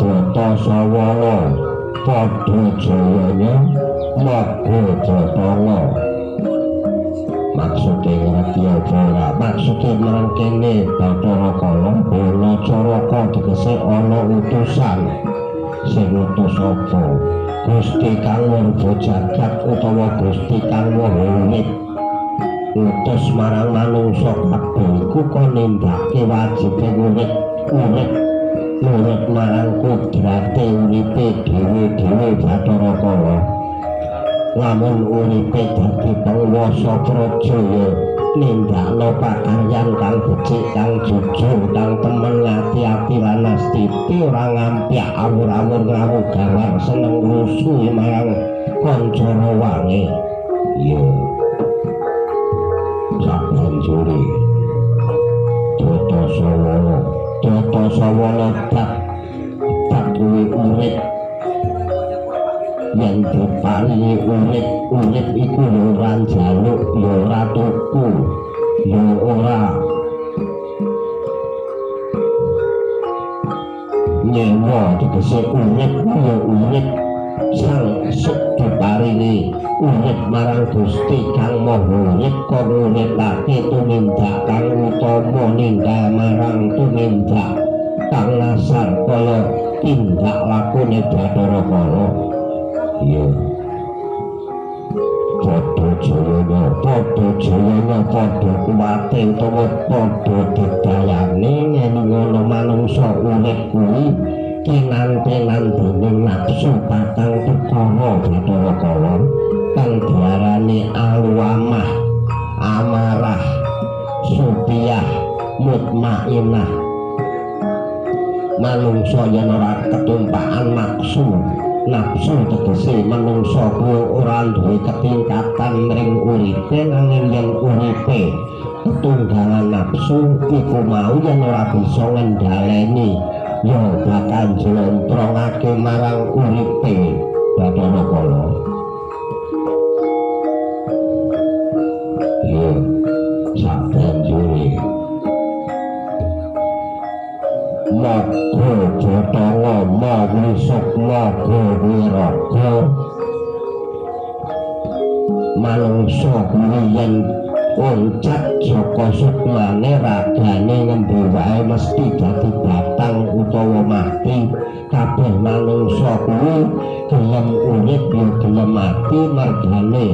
Data Sawana Padha Jayanya Maga Jatanga. Maksude ngerti apa ora? Maksude marang kene Bathara Kala Hana Caraka tegese ana utusan. Sing utus apa? Gusti Kang Murba Jagat utawa Gusti Kang Maha Urip. Utus marang manungsa kabeh iku kon nindakake wajibe urip, urip nurut marang kodrate uripe dhewe-dhewe Bathara Kala. Lamun uripe dadi panguwasa praja ya nindakno pakaryan kang becik, kang jujur, kang temen, ati-ati lan astiti, ora ngampyak awur-awur ngawur gawar seneng rusuh marang kanca rewange. Ya sabanjure Data Sawana, Data Sawana dat kuwi urip. Yen diparingi urip, urip iku ya ora njaluk, ya ora tuku, ya ora nyewa, tegese urip ya urip sang sek diparingi urip marang Gusti Kang Maha Urip kon uripake tumindak kang utama ninggal marang tumindak kang lasar kaya tindak lakune Bathara Kala. Ya padha jayana, padha jayana, padha kuwate utawa padha didayane yen ngono manungsa urip kuwi kinantenan dening nafsu patang perkara Bathara Kala kang diarani aluamah, amarah, supiyah, mutmainah. Manungsa yen ora ketumpakan nafsu, nafsu tegese manungsa kuwi ora duwe ketingkatan ring uripe, nanging yen uripe ketunggangan nafsu iku mau yen ora bisa ngendhaleni ya bakal njlentrongake marang uripe Bathara Kala. Ya sabanjure Maga Jatanga Maga Sukma Wiraga manungsa kuwi yen loncat saka sukmane ragane ngembe wae mesti dadi batang utawa mati. Kabeh manungsa kuwi gelem urip ya gelem mati mergane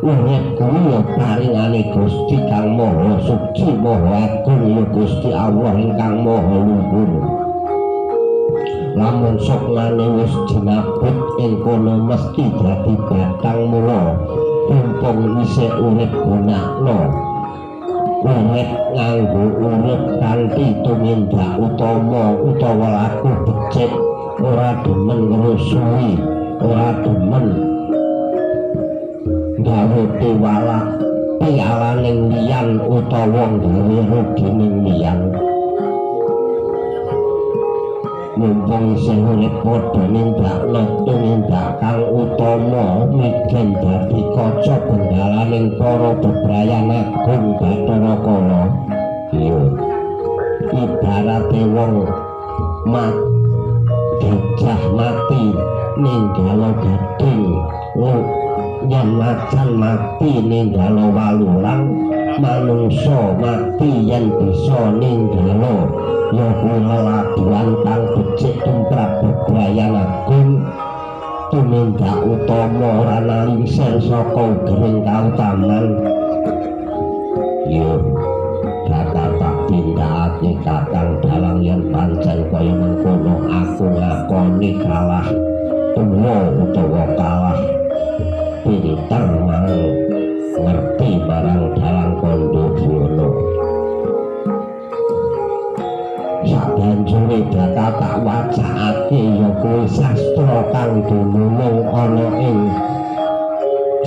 urip kuwi ya paringane Gusti Kang Maha Suci Maha Agung ya Gusti Allah ingkang Maha Luhur. Lamun sukmane wis jinabut ing kono mesti dadi batang. Mula mumpung isih urip gunakno urip nganggo urip kanthi tumindak utama utawa laku becik, ora demen ngrusuhi, ora demen gawe piwalak pialaning liyan utawa gawe rugining liyan. Mumpung isih urip padha nindakno tumindak kang utama migen dadi kaca benggalaning para bebrayan agung Bathara Kala. Iya, ibarate wong gajah mati ninggalo gading, yen macan mati ninggalo walulang, manungsa mati yen bisa ninggalo ya kuwi lelabuhan kang becik tumrap bebrayan agung tumindak utama ora nalingsir saka ugering kautaman. Ya bakal tak tindakake kakang dalang yen pancen kaya mengkono aku ngakoni kalah tuwa utawa kalah pinter mau ngerti marang dalang Kandha Buwana. Sabanjure bakal tak wacakake ya kuwi sastra kang dumunung ana ing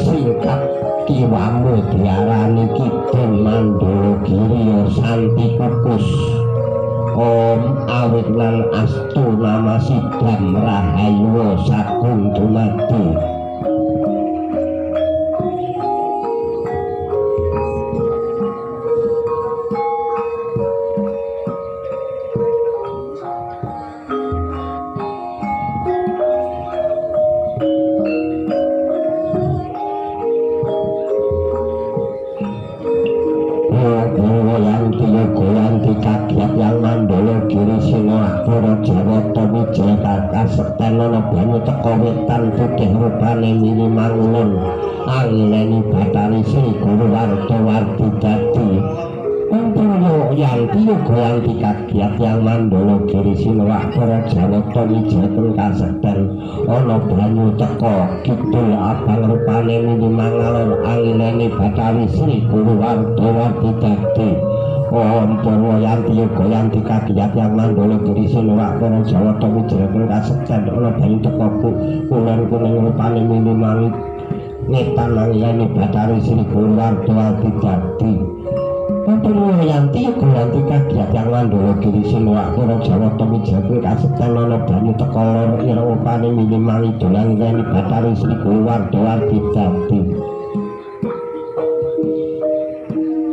singkap kiwamu diarani Kidung Mandala Giri ya Santi Kukus. Awit lan astu nama sidam rahayu sagung dumadi. Wetan putih rupane mili mangulun angileni Bathari Sri Guru Warta Wardi dadi Umpama yanti yoga yanti kagiat yang mandala giri sinwah para Jawata mijaten kasekten ana banyu teka kidul abang rupane mili mangalor angileni Bathari Sri Guru Warta Wardi dadi Umpama yanti yoga yanti kagiat yang mandala giri sinwah para Jawata mijaten kasekten ana banyu teka kulon kuning rupane mili mangit ngetan angileni Bathari Sri Guru Warta Wardi dadi Umpama yanti yoga yanti kagiat yang mandala giri sinwah para Jawata mijaten kasekten ana banyu teka lor ireng rupane mili mangidul angileni Bathari Sri Guru Warta Wardi dadi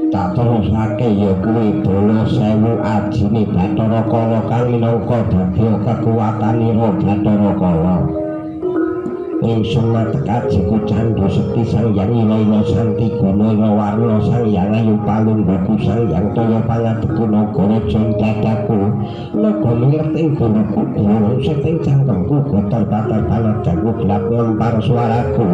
tak terusake ya kuwi bala sewu ajine Bathara Kala kang minangka dadi kekuwatanira Bathara Kala. Ingsun matek ajiku candha sekti Sang Hyang Ila-ila Santi Guna Ila Warna Sang Hyang Ayu Palungguhku Sang Hyang Toya Pangadeku Nagara Jan Dadaku naga milet ing guruku gurung set ing cangkemku gotor patar panadangku gelap ngempar suaraku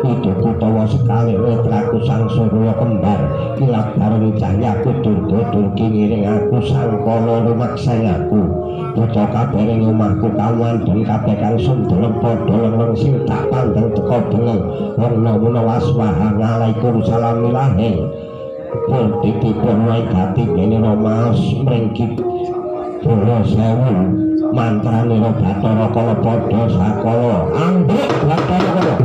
iduku tawa sekali netraku sang surya kembar kilat bareng cahyaku durga durgi ngiring aku sang kala rumaksan aku bocah kabeh ing omahku kawan den kabeh kang sundel padha leneng sing tak pandeng teka bengen werna-werna waswaha alaikum salam ilahi pun titipun wae gati dene romaos mringkit bala sewu mantranira Bathara Kala padha sakala ambruk Bathara Kala.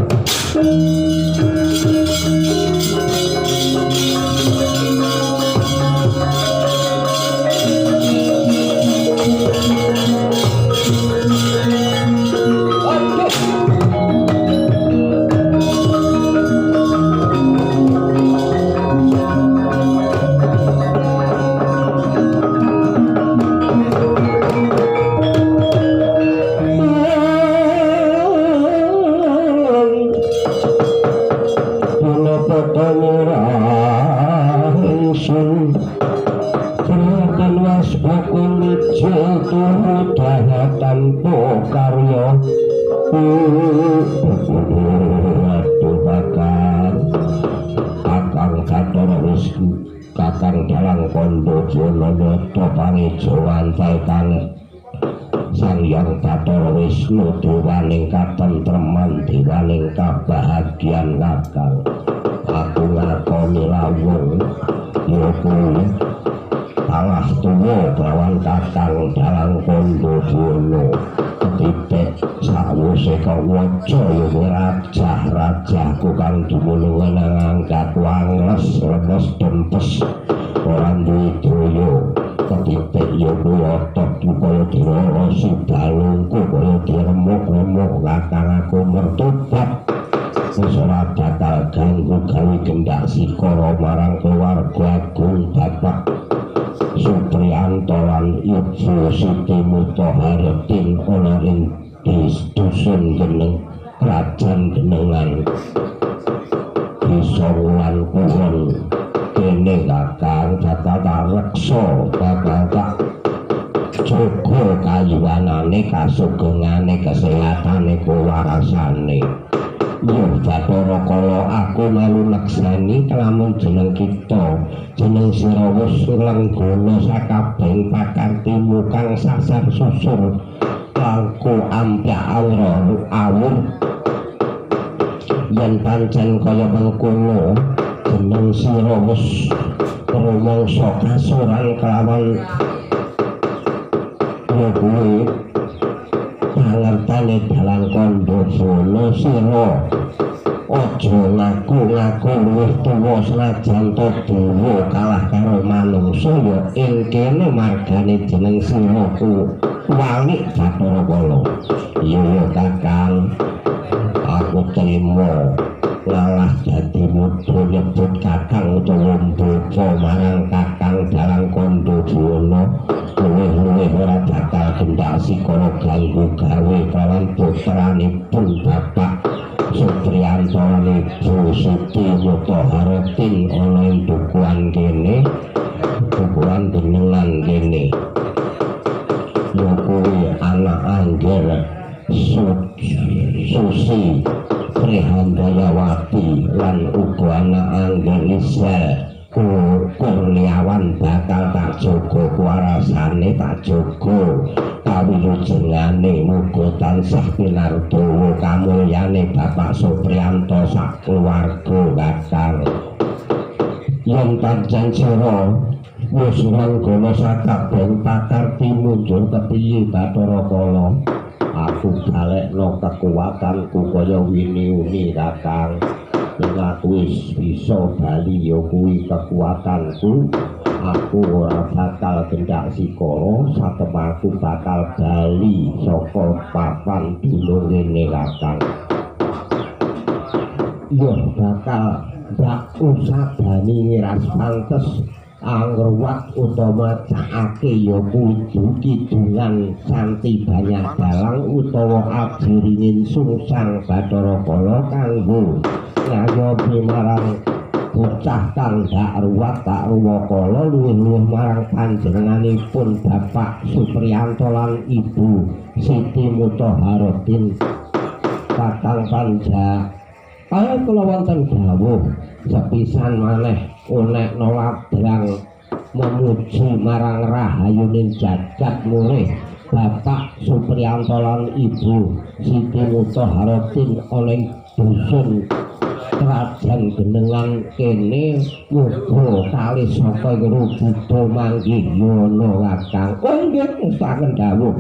Sang Hyang Bathara Wisnu dewaning katentreman dewaning kabahagian kakang aku ngakoni lawung ya kuwi kalah tuwa lawan kakang dalang Kandha ketitik sawuse kawaca ya rajah-rajahku kang dumunung nang angkat wangles lemes tempes ora duwe daya ketitik ya kuwi ototku kaya dirorosi balungku kaya diremuk-remuk kakang aku mertobat wis ora bakal ganggu gawe gendak sikara marang keluarga agung Bapak Supriyanto lan Ibu Siti Mutaharatin ana ing dusun Geneng Krajan Genengan Desa Wulan Kulon kene kakang bakal tak reksa bakal tak jaga kayuwanane kasugengane kesehatane kewarasane. Yo Bathara Kala aku melu nekseni kelamun jeneng kita jeneng sira wis lenggana sakabehing pakartimu kang sasar susur langku ampyak awra awur yen pancen kaya mengkono jeneng sira wis rumangsa kasuran kelawan ya kuwi pangertane dalang Kandha Bono sira Aja ngaku-ngaku luwih tuwa senajan to dewa kalah karo manungsa ya ing kene margane jeneng siraku walik Bathara Kala. Iya Kakang, aku trima ngalah dadi mudha nyebut Kakang utawa mbaka marang Kakang Dalang Kandha Buwana. Luwih-luwih ora bakal gendak sikara ganggu gawe kelawan putranipun Bapak Supriyanto lan Ibu Siti Mutaharatin ana ing dukuhan kene, dukuhan Genengan kene. Ya kuwi anak angger Susi Prihandayawati lan uga anak angger Lisel Kurniawan bakal tak jaga kuwarasane, tak jaga kawilujengane, muga tansah pinardawa kamulyane Bapak Supriyanto sak keluarga Kakang. Yen pancen sira wis ranggana sakabeh pakarti mundur kepiye Bathara Kala? Aku balekno kekuatanku kaya wini-wini Kakang. Yen aku wis bisa bali ya kuwi kekuatanku, aku ora bakal gendak sikara, satemaku bakal bali saka papan dunung kene Kakang. Ya bakal ndak usadani ngiras pantes angruwat utawa cakake ya kudu kidungan santi banyak dalang utawa aji ringin sungsang Bathara Kala kanggo ngayomi marang bocah kang dak ruwat tak ruwakala luwih-luwih marang panjenenganipun Bapak Supriyanto lan Ibu Siti Mutaharatin. Kakang Panja kaya kula wonten dawuh sepisan maneh unekna ladrang memuji marang rahayuning jagat murih Bapak Supriyanto lan Ibu Siti Mutaharatin oleh dusun Krajan Genengan kene muga kalih saka Buddha manggih yono Kakang. Oh nggih, ngestokaken dawuh.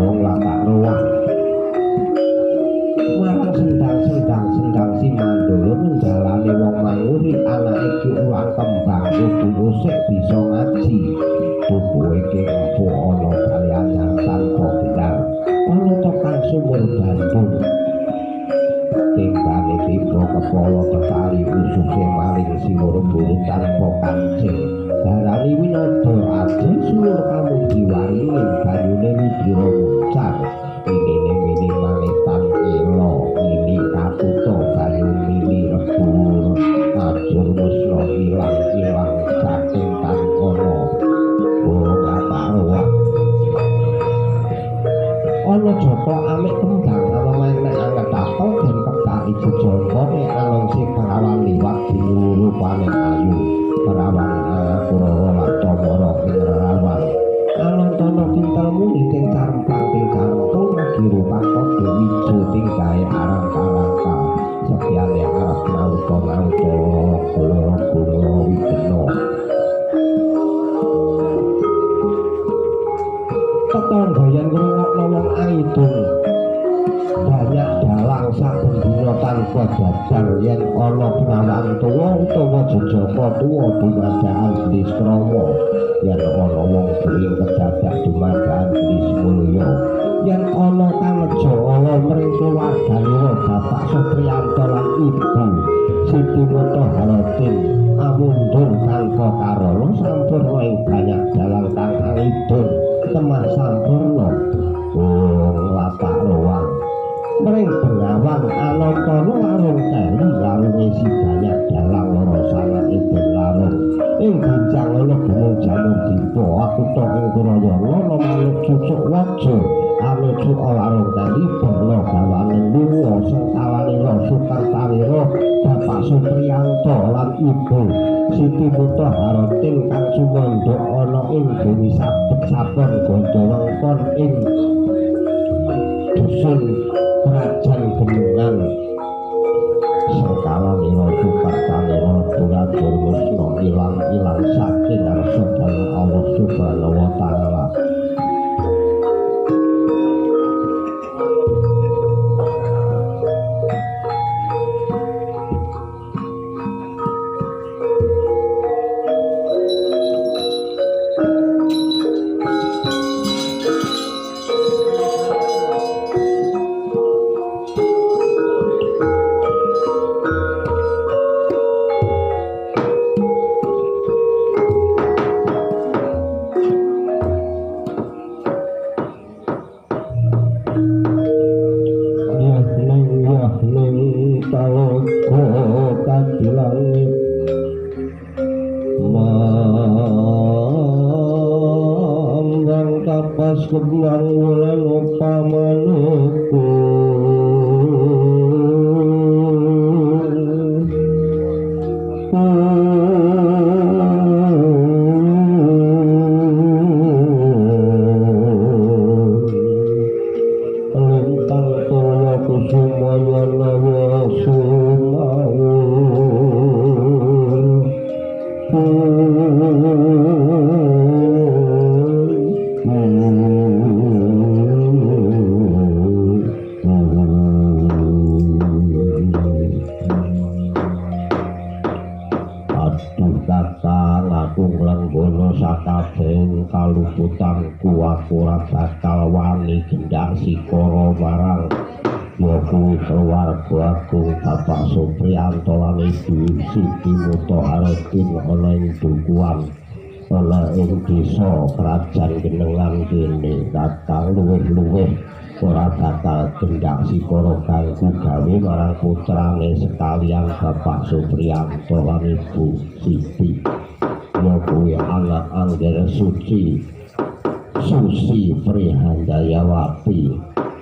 Wong latak ruwah kala ketali ususe maling siwur buru tanpa kancing darani winada aji sulur kamuji waringin banyune ludira ngucar inine mini mangetan ela ini katuta banyu mili rebur ajur musna ilang-ilang saking tankana ora ana japa amik kembang ana nek anget apel den kebak ijo jangkane alongsi perawan liwat dinuru rupane ayu perawan Kurawa Latamara ing rerawan alantana kintel muni ting carempang ting cantung lagi rupa padha ijo tinggae arang-karangka sepiane arep nauta-nauta kala guna wigena tetangga yen ngrungokno wong aidung banyak dalang saben dina tanpa jajar yen ana perawan tuwa utawa jejaka tuwa dumadaan Niskrama yen ana wong duwe kedadak dumadaan Nismulya yen ana kaneja ala mring keluarganira Bapak Supriyanto lan Ibu Siti Mutaharatin amundur tanpa karana sampurna ing banyak dalang kang aidung temah sampurna wong lapak luwang mring Bengawan Anantana larung teli larunge si banyak dalang lara sanake den larung ing gancang ana gunung Janur Dipa akutha ing Kurayana ana manuk cucuk waja anuju larung teli berna gawane lunga sengkawanira Sukartawira Bapak Supriyanto lan Ibu Siti Mutaharatin kang sumandha ana ing bumi sabet sapon Gondowengkon ing dusun Kerajaan Bendungan sengkawanira Sukartawira Durajur musna ilang-ilang saking ngarsa dalem Allah Subhanahu wa taala. Bapak Supriyanto lan Ibu Siti Mutaharatin ana ing dukuhan ana ing desa Kerajaan Genengan kene kakang luwih-luwih ora bakal gendhak sikara kanggo gawe marang putrane sekalian Bapak Supriyanto lan Ibu Siti ya kuwi anak Angger Suci Susi Prihandayawati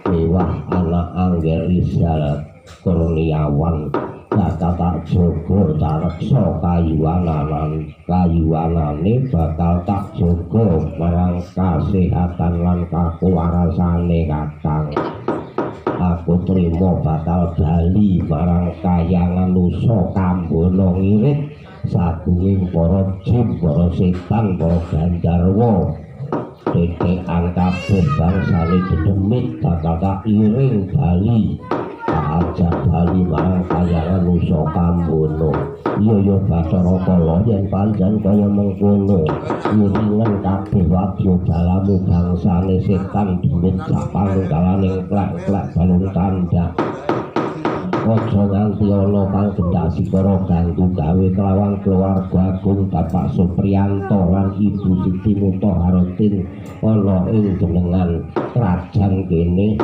mewah anak Angger Rizal Kurniawan bakal tak jaga tak reksa kayuwanane bakal tak jaga marang kasehatan lan kakuwarasane kakang. Aku trima bakal bali marang kayangan Nusa Kambono ngirit sagunging para jin, para setan, para gandarwa. Tetekan kabeh bangsane dedemit bakal tak iring bali. Ajak bali marang kayangan Nusa Kambono. Iya ya Bathara Kala yen pancen kaya mengkono. Iringan kabeh wadya balamu bangsane setan demit sak panunggalane klek-klek balung tandha. Aja nganti ana kang gendhak sikara ganggu gawe kelawan keluarga agung Bapak Supriyanto lan Ibu Siti Mutaharatin ana ing jenengan krajan kene.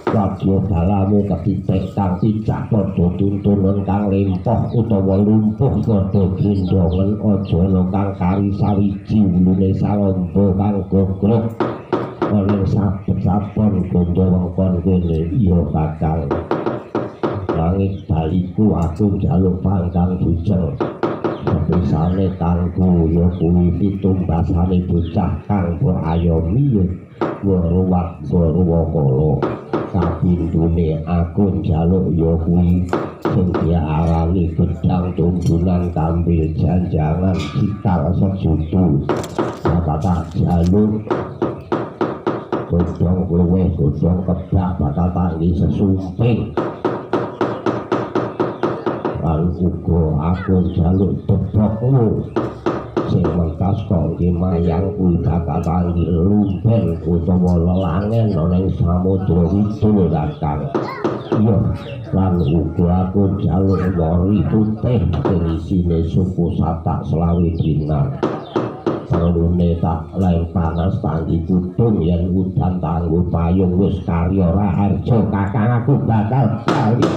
Wadya balamu ketitik kang picak padha tuntunan kang lempoh utawa lumpuh padha glindhongen aja ana kang kari sawiji wulune salamba kang gogrok ana saben-saben gondo wengkon kene. Iya Kakang, langit baliku aku njaluk pangkang bujeng sepisane kanggo ya kuwi pitumbasane bocah kang mbok ayomi ngruwat ngruwakala. Kapindhone aku njaluk ya kuwi sing diarani gedang tuntunan kambil janjangan cikal sejutu. Bakal tak jaluk godhong luwih godhong kebak bakal tak nggih sesumping. Lan uga aku njaluk bebokmu sing mentas kok nggih mayang kuwi bakal tak lumben utawa lelangen ana ing samudra kidul Kakang. Iya, lan uga aku njaluk wori putih sing isine suku satak 25 dinar. Perlune tak lain panas tanggi kudung yen udan tanggo payung wis karya raharja Kakang aku bakal bali.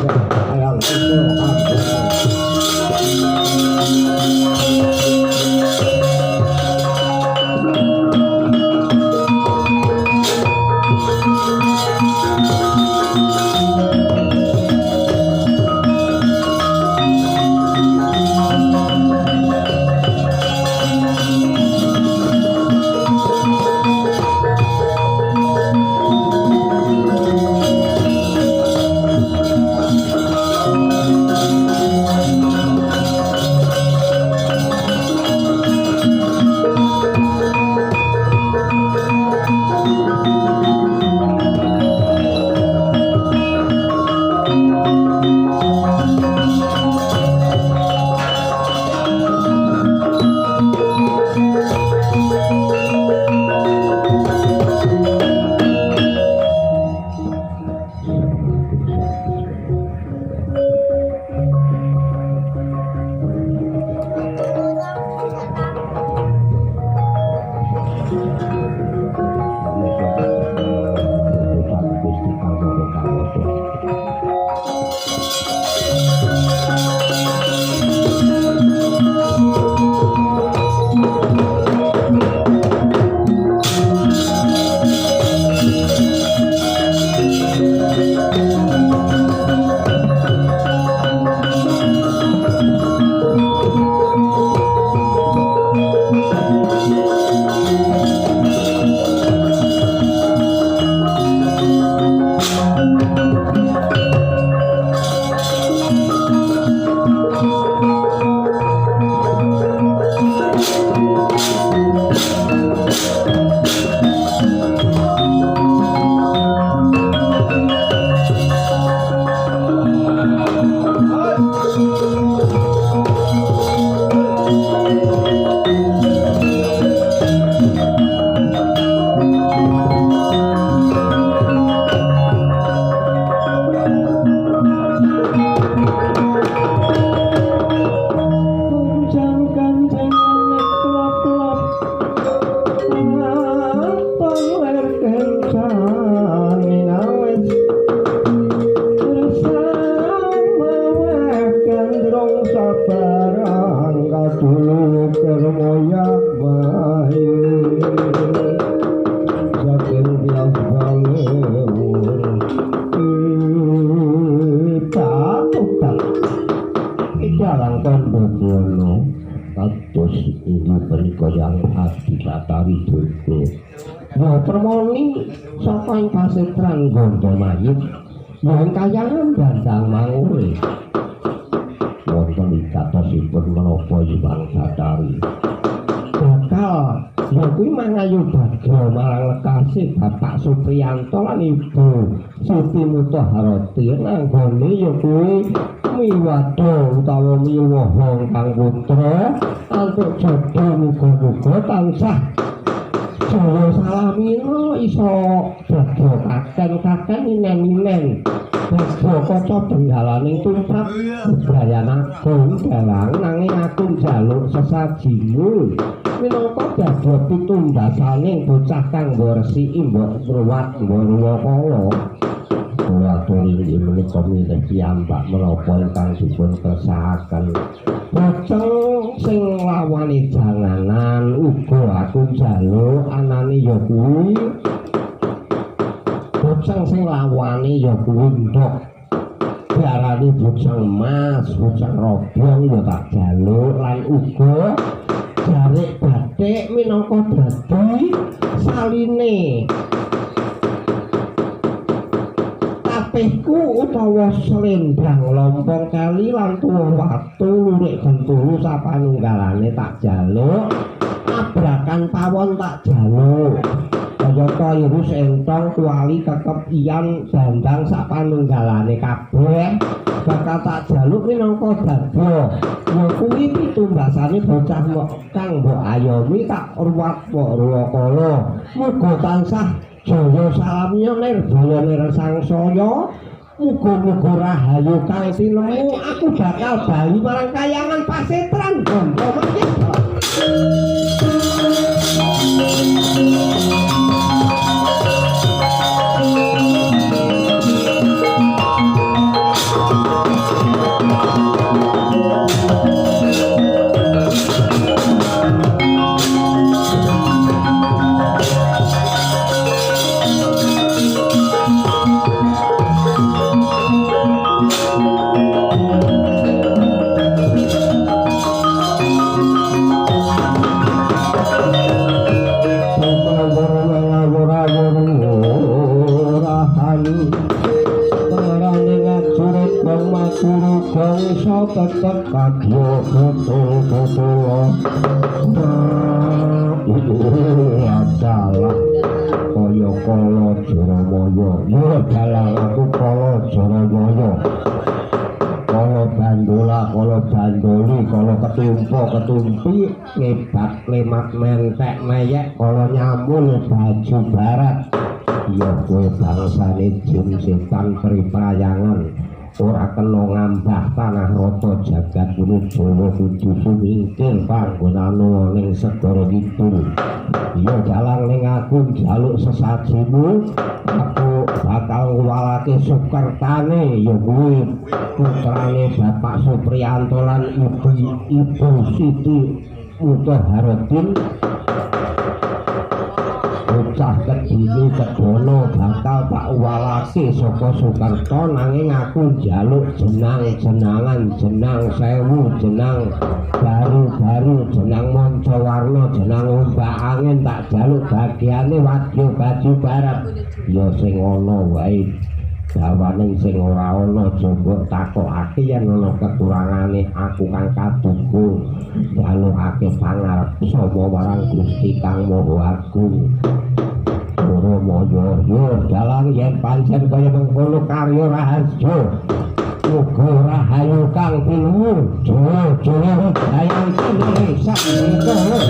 Bapak Supriyanto lan Ibu Siti Mutahharati anggone ya kuwi miwadha utawa miwaha kang putra antuk jodho muga-muga tansah jaya salamina iso dadi kaken-kaken inen-inen. Dadi kaca benggalaning tumrap bebrayan agung dalang nanging aku njaluk sesajimu minangka dadi pitumbasaning bocah kang mbok resiki mbok ruwat mbok ruwakala. Kula aturi inggih menika milih piyambak menapa ingkang dipun kersakaken. Boceng sing lawane janganan uga aku njaluk anane ya kuwi. Boceng sing lawane ya kuwi ndhok. Diarani boceng emas, boceng robyong ya tak jaluk lan uga jarik batik minangka dadi saline. Tapihku utawa selendang lompong kali lan tuwa watu lurik gentulu sapanunggalane tak jaluk, abrakan pawon tak jaluk, kayata irus entong kuali kekep iyan dandang sapanunggalane kabeh bakal tak jaluk minangka dadya. Ya kuwi pitumbasane bocah kang mbok ayomi tak ruwat mbok ruwakala. Muga tansah jaya salamya nirbaya nirsangsaya, muga-muga rahayu kang tinemu. Aku bakal bali marang kayangan pasetran Ganda Madyasa. Tetep kadya betul-betul adalah kaya kala Jaramaya. Ya dalang aku kala Jaramaya, kala bandola, kala bandoli, kala ketumpa ketumpi, ngebat lemat mentek meyek, kala nyamul baju barat. Ya kowe bangsane jin setan priprayangan ora kena ngambah tanah rata jagat Jawa kudu sumingkir panggonane ning segara kidul. Ya dalang ning aku njaluk sesajimu, aku bakal ngwalake sukertane ya kuwi putrane Bapak Supriyanto lan Ibu Siti Mutahharotin. Bocah kedini kedono bakal tak walake saka Sukerta, nanging aku njaluk jenang-jenangan, jenang sewu, jenang baru-baru, jenang mancawarna, jenang ombak angin, tak jaluk bagiane wadya baju barat. Ya sing ana wae dawaning sing ora ana aja mbok takokake yen ana kekurangane aku kang kaduga njalukake pangarep sapa marang Gusti Kang Maha Agung. Jaramaya yo dalang yen pancen kaya mengkono karya raharja muga rahayu kang pinuwun jaya jaya dayang kiniri sak mengkono.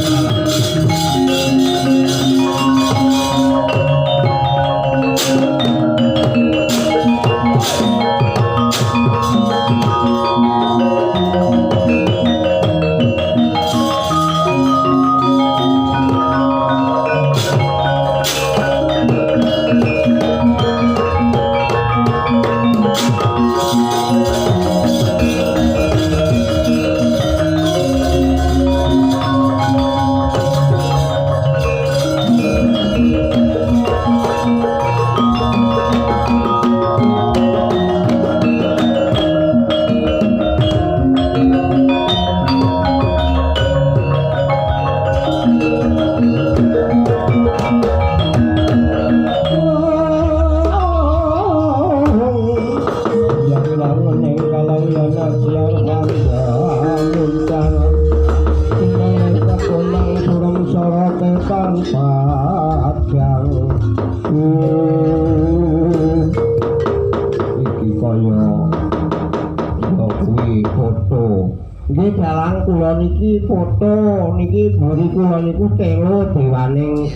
Nggih dalang kula niki foto niki mburi kula niku telo dewaning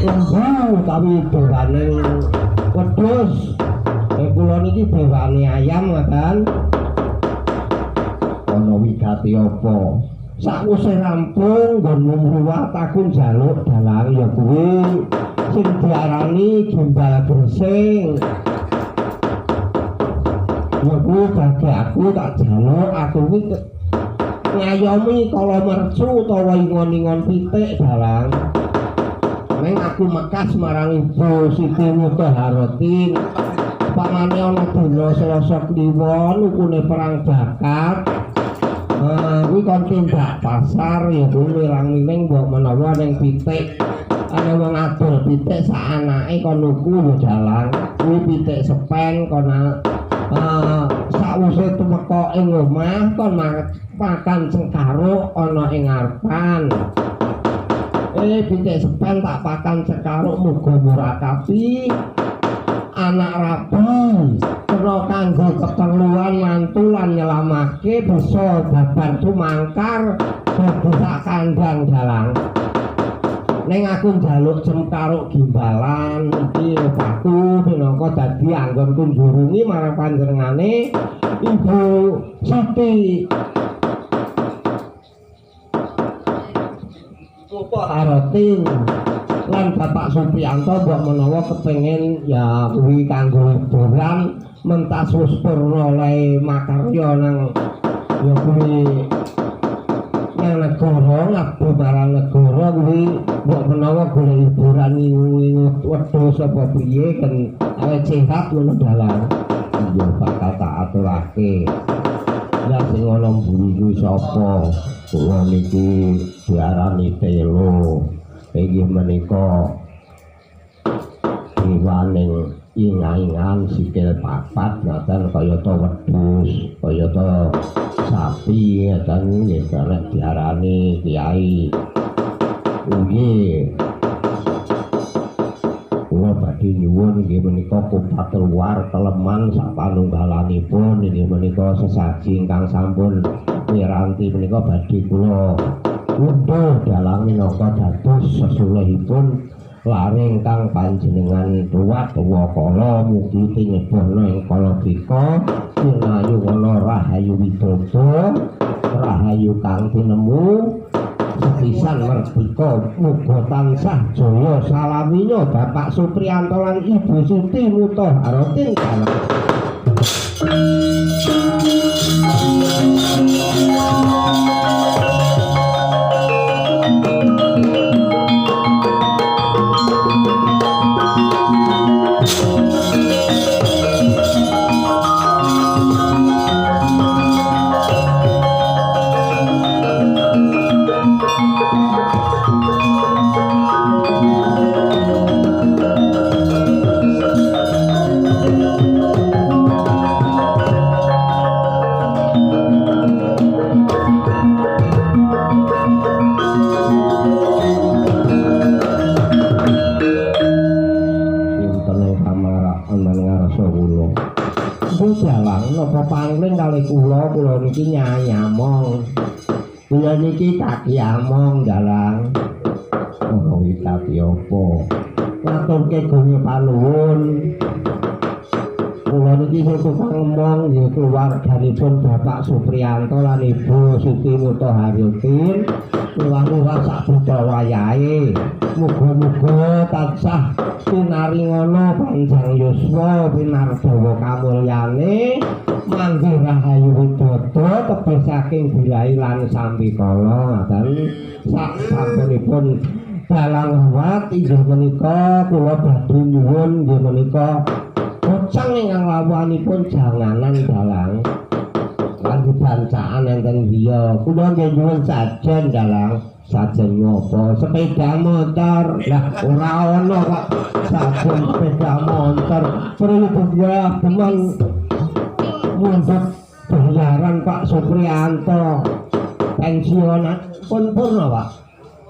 lembu utawi dewaning wedhus. kula niki dewane ayam ngoten. Ana wigati apa? Sakwise rampung nggon ngruwat aku njaluk dalang ya kuwi sing diarani gimbal gresing. Ya kuwi badhe aku tak jaluk, aku kuwi ngayomi kala mercu utawa ingon-ingon pitik dalang. Neng aku mekas marang Ibu Siti Mutaharatin. Pamane ana dina Selasa Kliwon ukune perang bakat. Kuwi kon tindak pasar ya kuwi milang-miling mbok menawa ning pitik. Ana wong adol pitik sak anake kon nuku ya dalang. Kuwi pitik sepen kon sakwise tumeka ing omah kon makan cengkaruk ana ing ngarepan. Pitik sepen tak pakan cengkaruk muga murakabi anak rabi kena kanggo keperluan mantu lan nyelamake bisa babar tumangkar dadi sak kandang dalang. Ning aku njaluk cengkaruk gimbalan iki aku minangka dadi anggonku njurungi marang panjenengane Ibu Siti Mutaharatin lan Bapak Supriyanto mbok menawa kepengin ya kuwi kanggo hiburan mentas wis purna oleh makarya nang ya kuwi nang negara ngabdi marang negara kuwi mbok menawa golek hiburan ngingu-ngingu wedhus apa piye kan awet sehat ngono dalang. Iya bakal tak aturake. Ya sing ana mburi kuwi sapa? Kula niki diarani telo. Inggih menika dewaning inga-ingan sikil papat ngoten kayata wedhus, kayata sapi ngoten nggih karep diarani kiai. Nggih. Kula badhe nyuwun inggih menika kupat luar keleman sapanunggalanipun inggih menika sesaji ingkang sampun piranti menika badhe kula unduh dalang minangka dados sesulihipun lare ingkang panjenengan ruwat wakala mugi tinebana ing kalabika pinayu wana rahayu widodo rahayu kang tinemu sepisan merdika muga tansah jaya salaminya Bapak Supriyanto lan Ibu Siti Mutaharatin. Kula kula niki nyanyamong. Kula niki kaki among dalang. Ora witati apa. Ngaturke gone panuwun. Kula niki sing tukang ngomong nggih keluarganipun Bapak Supriyanto lan Ibu Siti Mutaharatin. Luwih-luwih sak buta wayahe. Muga-muga tansah pinaringana panjang yuswa pinardawa kamulyane manggih rahayu widodo tebih saking bilahi lan sambikala ngaten. Sak sampunipun dalang ruwat inggih menika kula badhe nyuwun inggih menika bocang ingkang lawuhanipun janganan dalang kanggo bancaan enten griya. Kula nggih nyuwun sajen dalang. Sajen ngopo? Sepeda motor. Lah ora ana kok sajen sepeda motor. Perlu ya teman mundhut bayaran Pak Supriyanto. Pensiunan pun purna Pak.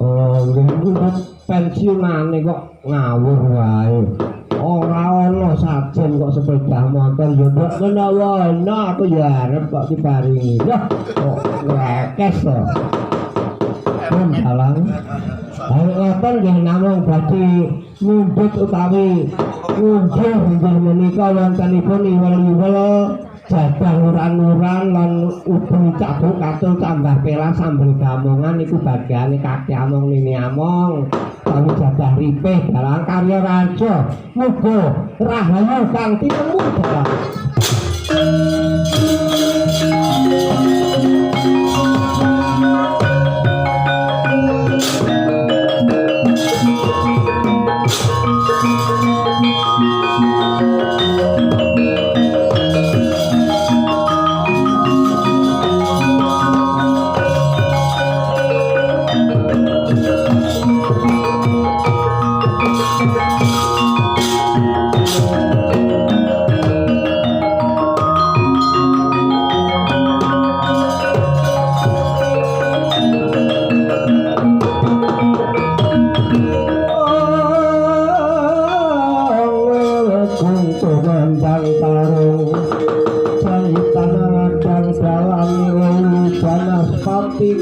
Oh nggih mundhut pensiunane kok ngawur wae. Ora ana sajen kok sepeda motor ya mbok menawa ana aku ya arep kok diparingi. Lah kok ngrekes to. Pun dalang. Ayo ngoten. Mboten nggih namung badhe nyumbut utawi ngunduh inggih menika wontenipun iwel-iwel jadah uran-uran lan ubi cabuk katul tambah pelas sambel gamongan niku bagiane kaki among nini among utawi jadah ripih dalang karya raja muga rahayu kang tinemu dalang.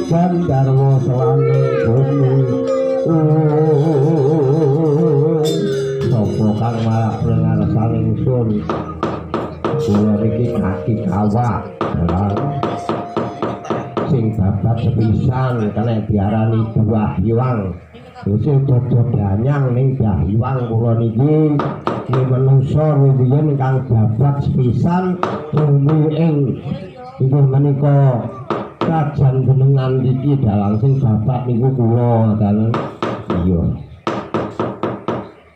Gandharwa selane bumi. Sapa kang marak ngarsane ingsun? Kula niki kaki kawak sing babat sepisan kena diarani Buah Hyang. Wis dodo danyang ning Buah Hyang kula niki manungsa rumiyin ingkang babat sepisan bumi ing inggih menika krajan Benengan iki dalang sing babat niku kula ngoten. Iya.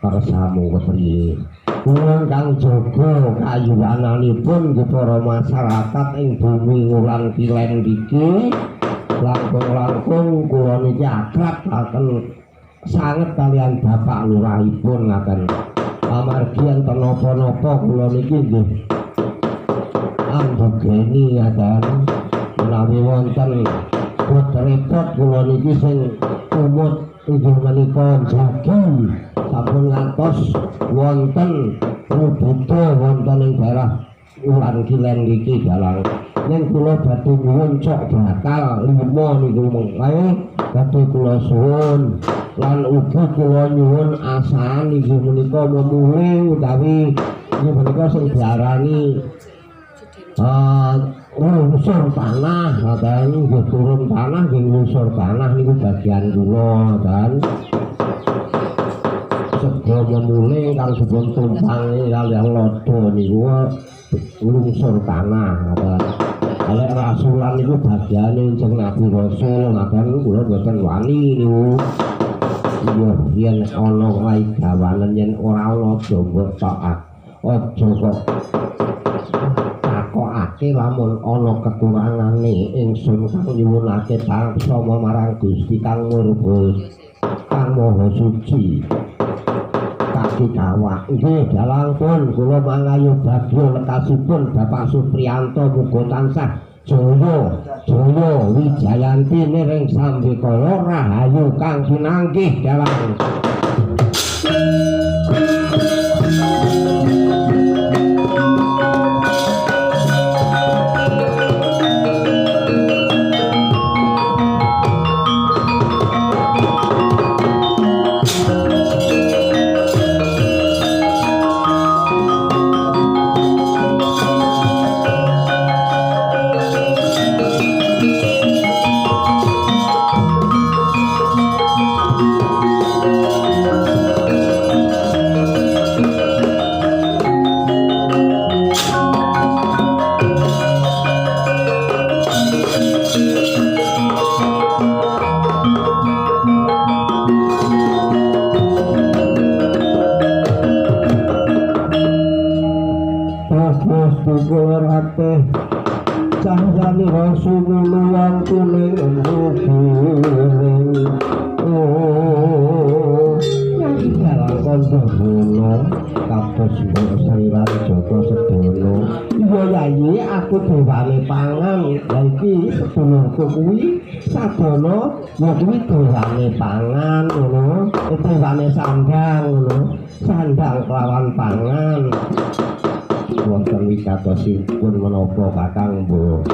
Kersamu kepriye? Kula kang jaga kayuwananipun nggih para masyarakat ing bumi Nguran Kilen iki langkung-langkung kula niki akrab akan sanget kalian Bapak Lurahipun ngaten. Amargi enten napa-napa kula niki nggih ambegeni ngaten. Menawi wonten bot repot kula niki sing tumut inggih menika jagi sampun ngantos wonten rubeda wonten ing daerah Ulan Kilen iki dalang. Ning kula badhe nyuwun cok bakal 5 niku mengke badhe kula suwun lan ugi kula nyuwun asahan inggih menika memule utawi inggih menika sing diarani ngusur tanah ngoten nggih turun tanah nggih ngusur tanah niku bagian kula ngoten. Sego memule kang dipun tumpangi kaliyan lada niku ngusur tanah ngoten. Lek rasulan niku bagiane jeneng Nabi Rasul ngoten kula mboten wani niku. Iya yen ana wae gawanen yen ora ana aja mbok tok aja kok takokake lamun ana kekurangane ingsun kang nyuwunake pangsama marang Gusti kang Murba kang Maha Suci. Kaki kawak nggih dalang pun kula mangayu bagya lekasipun Bapak Supriyanto muga tansah jaya jaya wijayanti niring sambikala rahayu kang sinanggih dalang. Kuwi sadana ya kuwi dewane pangan ngono, dewane sandang ngono, sandang kelawan pangan. Wonten wigatosipun menapa Kakang Mbok?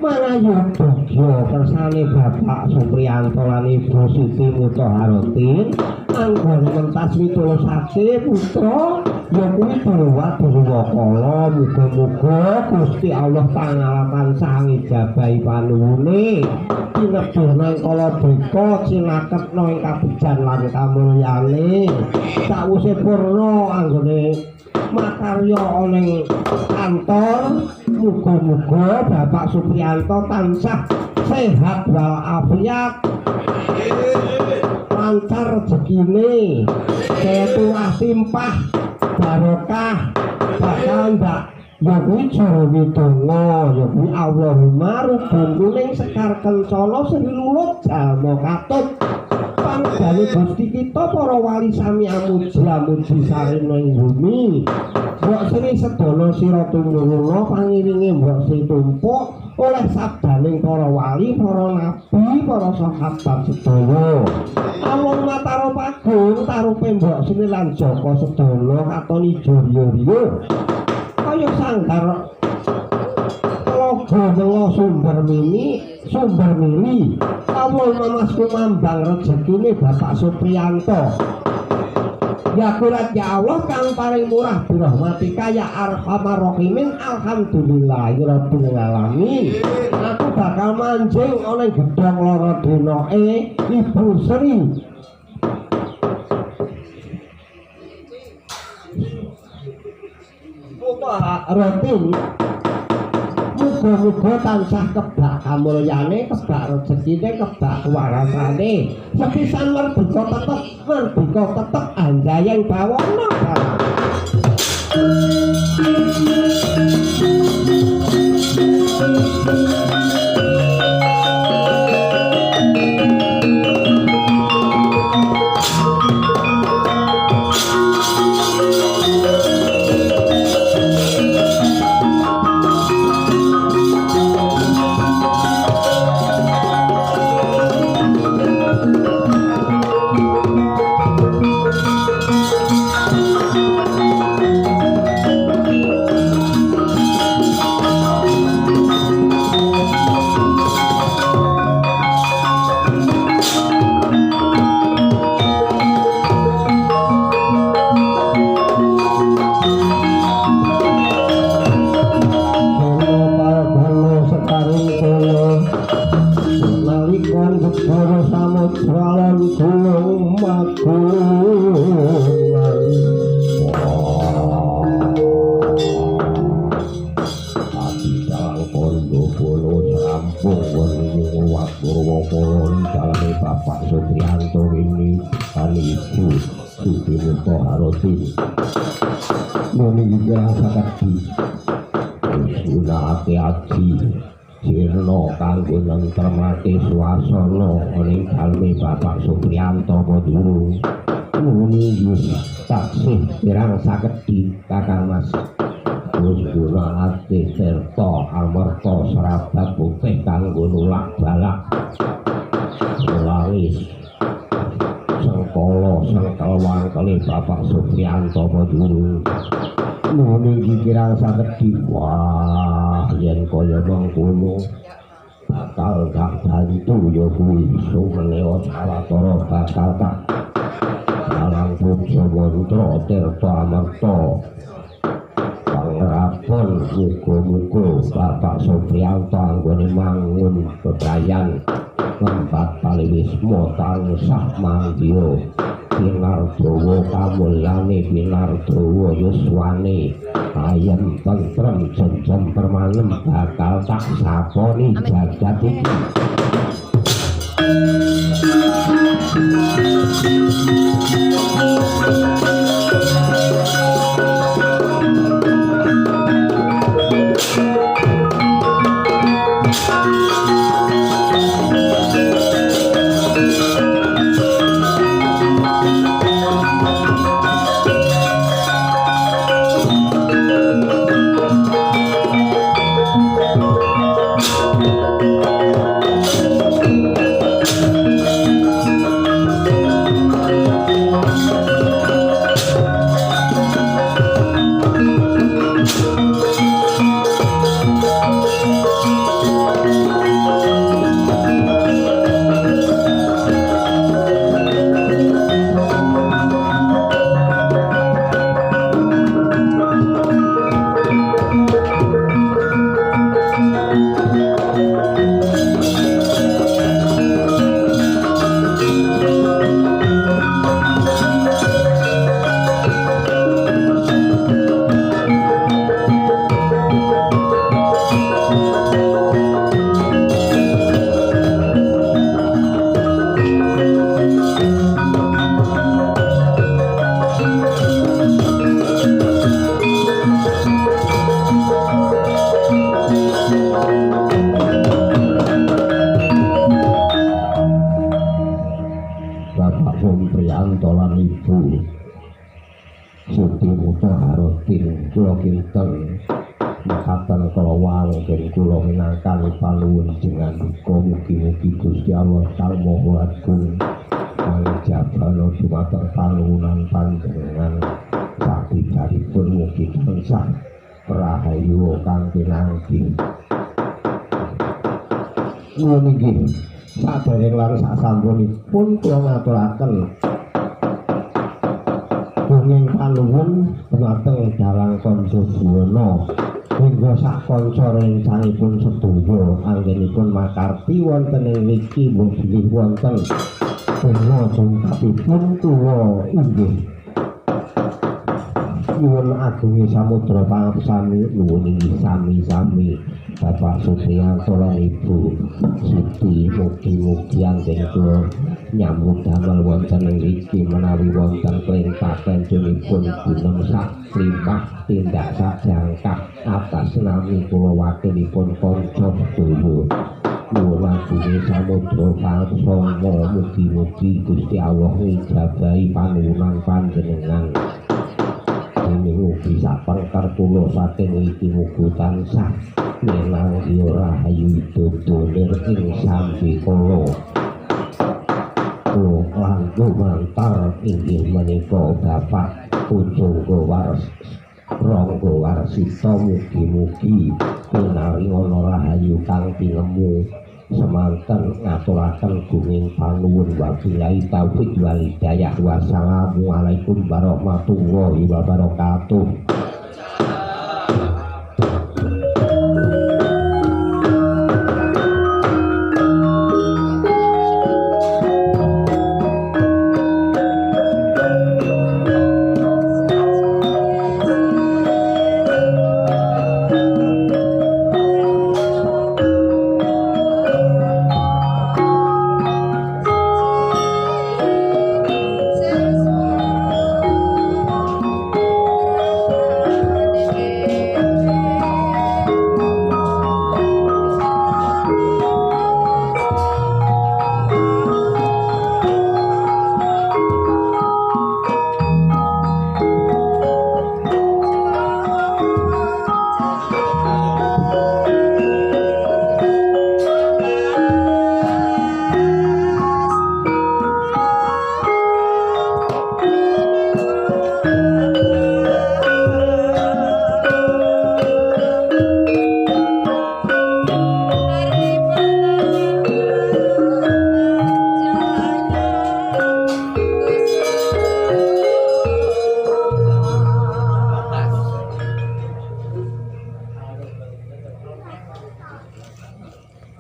Mangayu bagya kersane Bapak Supriyanto lan Ibu Siti Muthaharotin anggone mentas witulusake putra ya kuwi Dewa Durwakala. Muga-muga Gusti Allah pangala tansah ngijabahi panuwune, tinebih nang kala duka, cinaketna ing kabejan lan kamulyane. Sawise purna anggone makarya ana ing kantor, muga-muga Bapak Supriyanto tansah sehat walafiat, lancar rezekine, turah timpah barokah, bakal ndak ya kuwi jare widonga ya kuwi Allahumma rubung kuning sekar kencana sri lulut jalma katut pangdane Gusti kita para wali sami amuji amuji sarena ing bumi. Mbok Sri sedana sira tumuruna pangiringe Mbok Sri tumpuk oleh sabdaning para wali, para nabi, para sahabat sedaya. Allahumma taro pagung tarupe Mbok Sri lan Jaka sedana katon ijo riyo-riyo kaya sanggar telaga menga sumber mini sumber mili. Allahumma masku mambang rezekine Bapak Supriyanto. Ya kurat ya Allah kang paling murah birahmatika ya arhamar rahimin. Alhamdulillahirabbil alamin. Aku bakal manjing ana ing gedhong lara denoke Ibu Sri Muthaharotin. Muga-muga tansah kebak kamulyane, kebak rezekine, kebak kewarasane. Sepisan merdeka tetep, merdeka tetep anjayeng bawana. Bapak Supriyanto ini lan Ibu Siti Muthaharotin. Niki kirang saged disunahake aji sirna kanggo nentremake swasana ing daleme Bapak Supriyanto apa durung. Nuwun inggih taksih kirang saged Kakang Mas. Wis gunakake tirta amerta serabat putih kanggo nulak balak laris sengkala sengkel wangkele Bapak Supriyanto apa durung. Nuwun inggih kirang saged. Wah, yen kaya mengkono bakal tak bantu ya kuwi sumenewa sawetara bakal tak alang puja mantra tirta amerta pangrapon. Muga-muga Bapak Supriyanto anggone mangun bebrayan lembat paliwisma tansah manggiha pinardawa kamulyane, pinardawa yuswane, ayem tentrem jenjem permanem bakal tak saponi jagat iki. Supriyanto lan Ibu Siti Muthaharotin. Kula kinten mekaten kala wau kula minangkani panuwun jenengan duka, mugi-mugi Gusti Allah Kang Maha Agung pangijabana dumateng panuwunan panjenengan sabibaripun mugi tansah rahayu kang pinanggih. Nuwun inggih sadereng lan sasampunipun kula ngaturaken gunging panuwun dumateng Dalang Kanca Buwana hingga sak kanca rencangipun sedaya anggenipun makarti wonten ing mriki mbok bilih wonten donga jungkapipun kula inggih nyuwun agunge samudra pangapsami. Nuwun inggih sami-sami Bapak Supriyanto lan Ibu Siti, mugi-mugi anggen kula nyambut damel wonten ing mriki menawi wonten klenta-klentunipun gunem sak limpah tindak sak jangkah atas nami kula wakilipun kanca sedaya. Nuwun agunge samudra pangapsama, mugi-mugi Gusti Allah ngijabahi panuwunan panjenengan. Dene mugi sapengker kula saking iki mugi tansah minanggi rahayu widodo nir ing sambikala. Kula langkung mantar inggih menika Bapak Pujangga Rangga Warsita, mugi-mugi pinaringana rahayu kang tinemu. Semanten ngaturaken gunging panuwun, wabillahi taufik wal hidayah. Wassalamualaikum warahmatullahi wabarakatuh.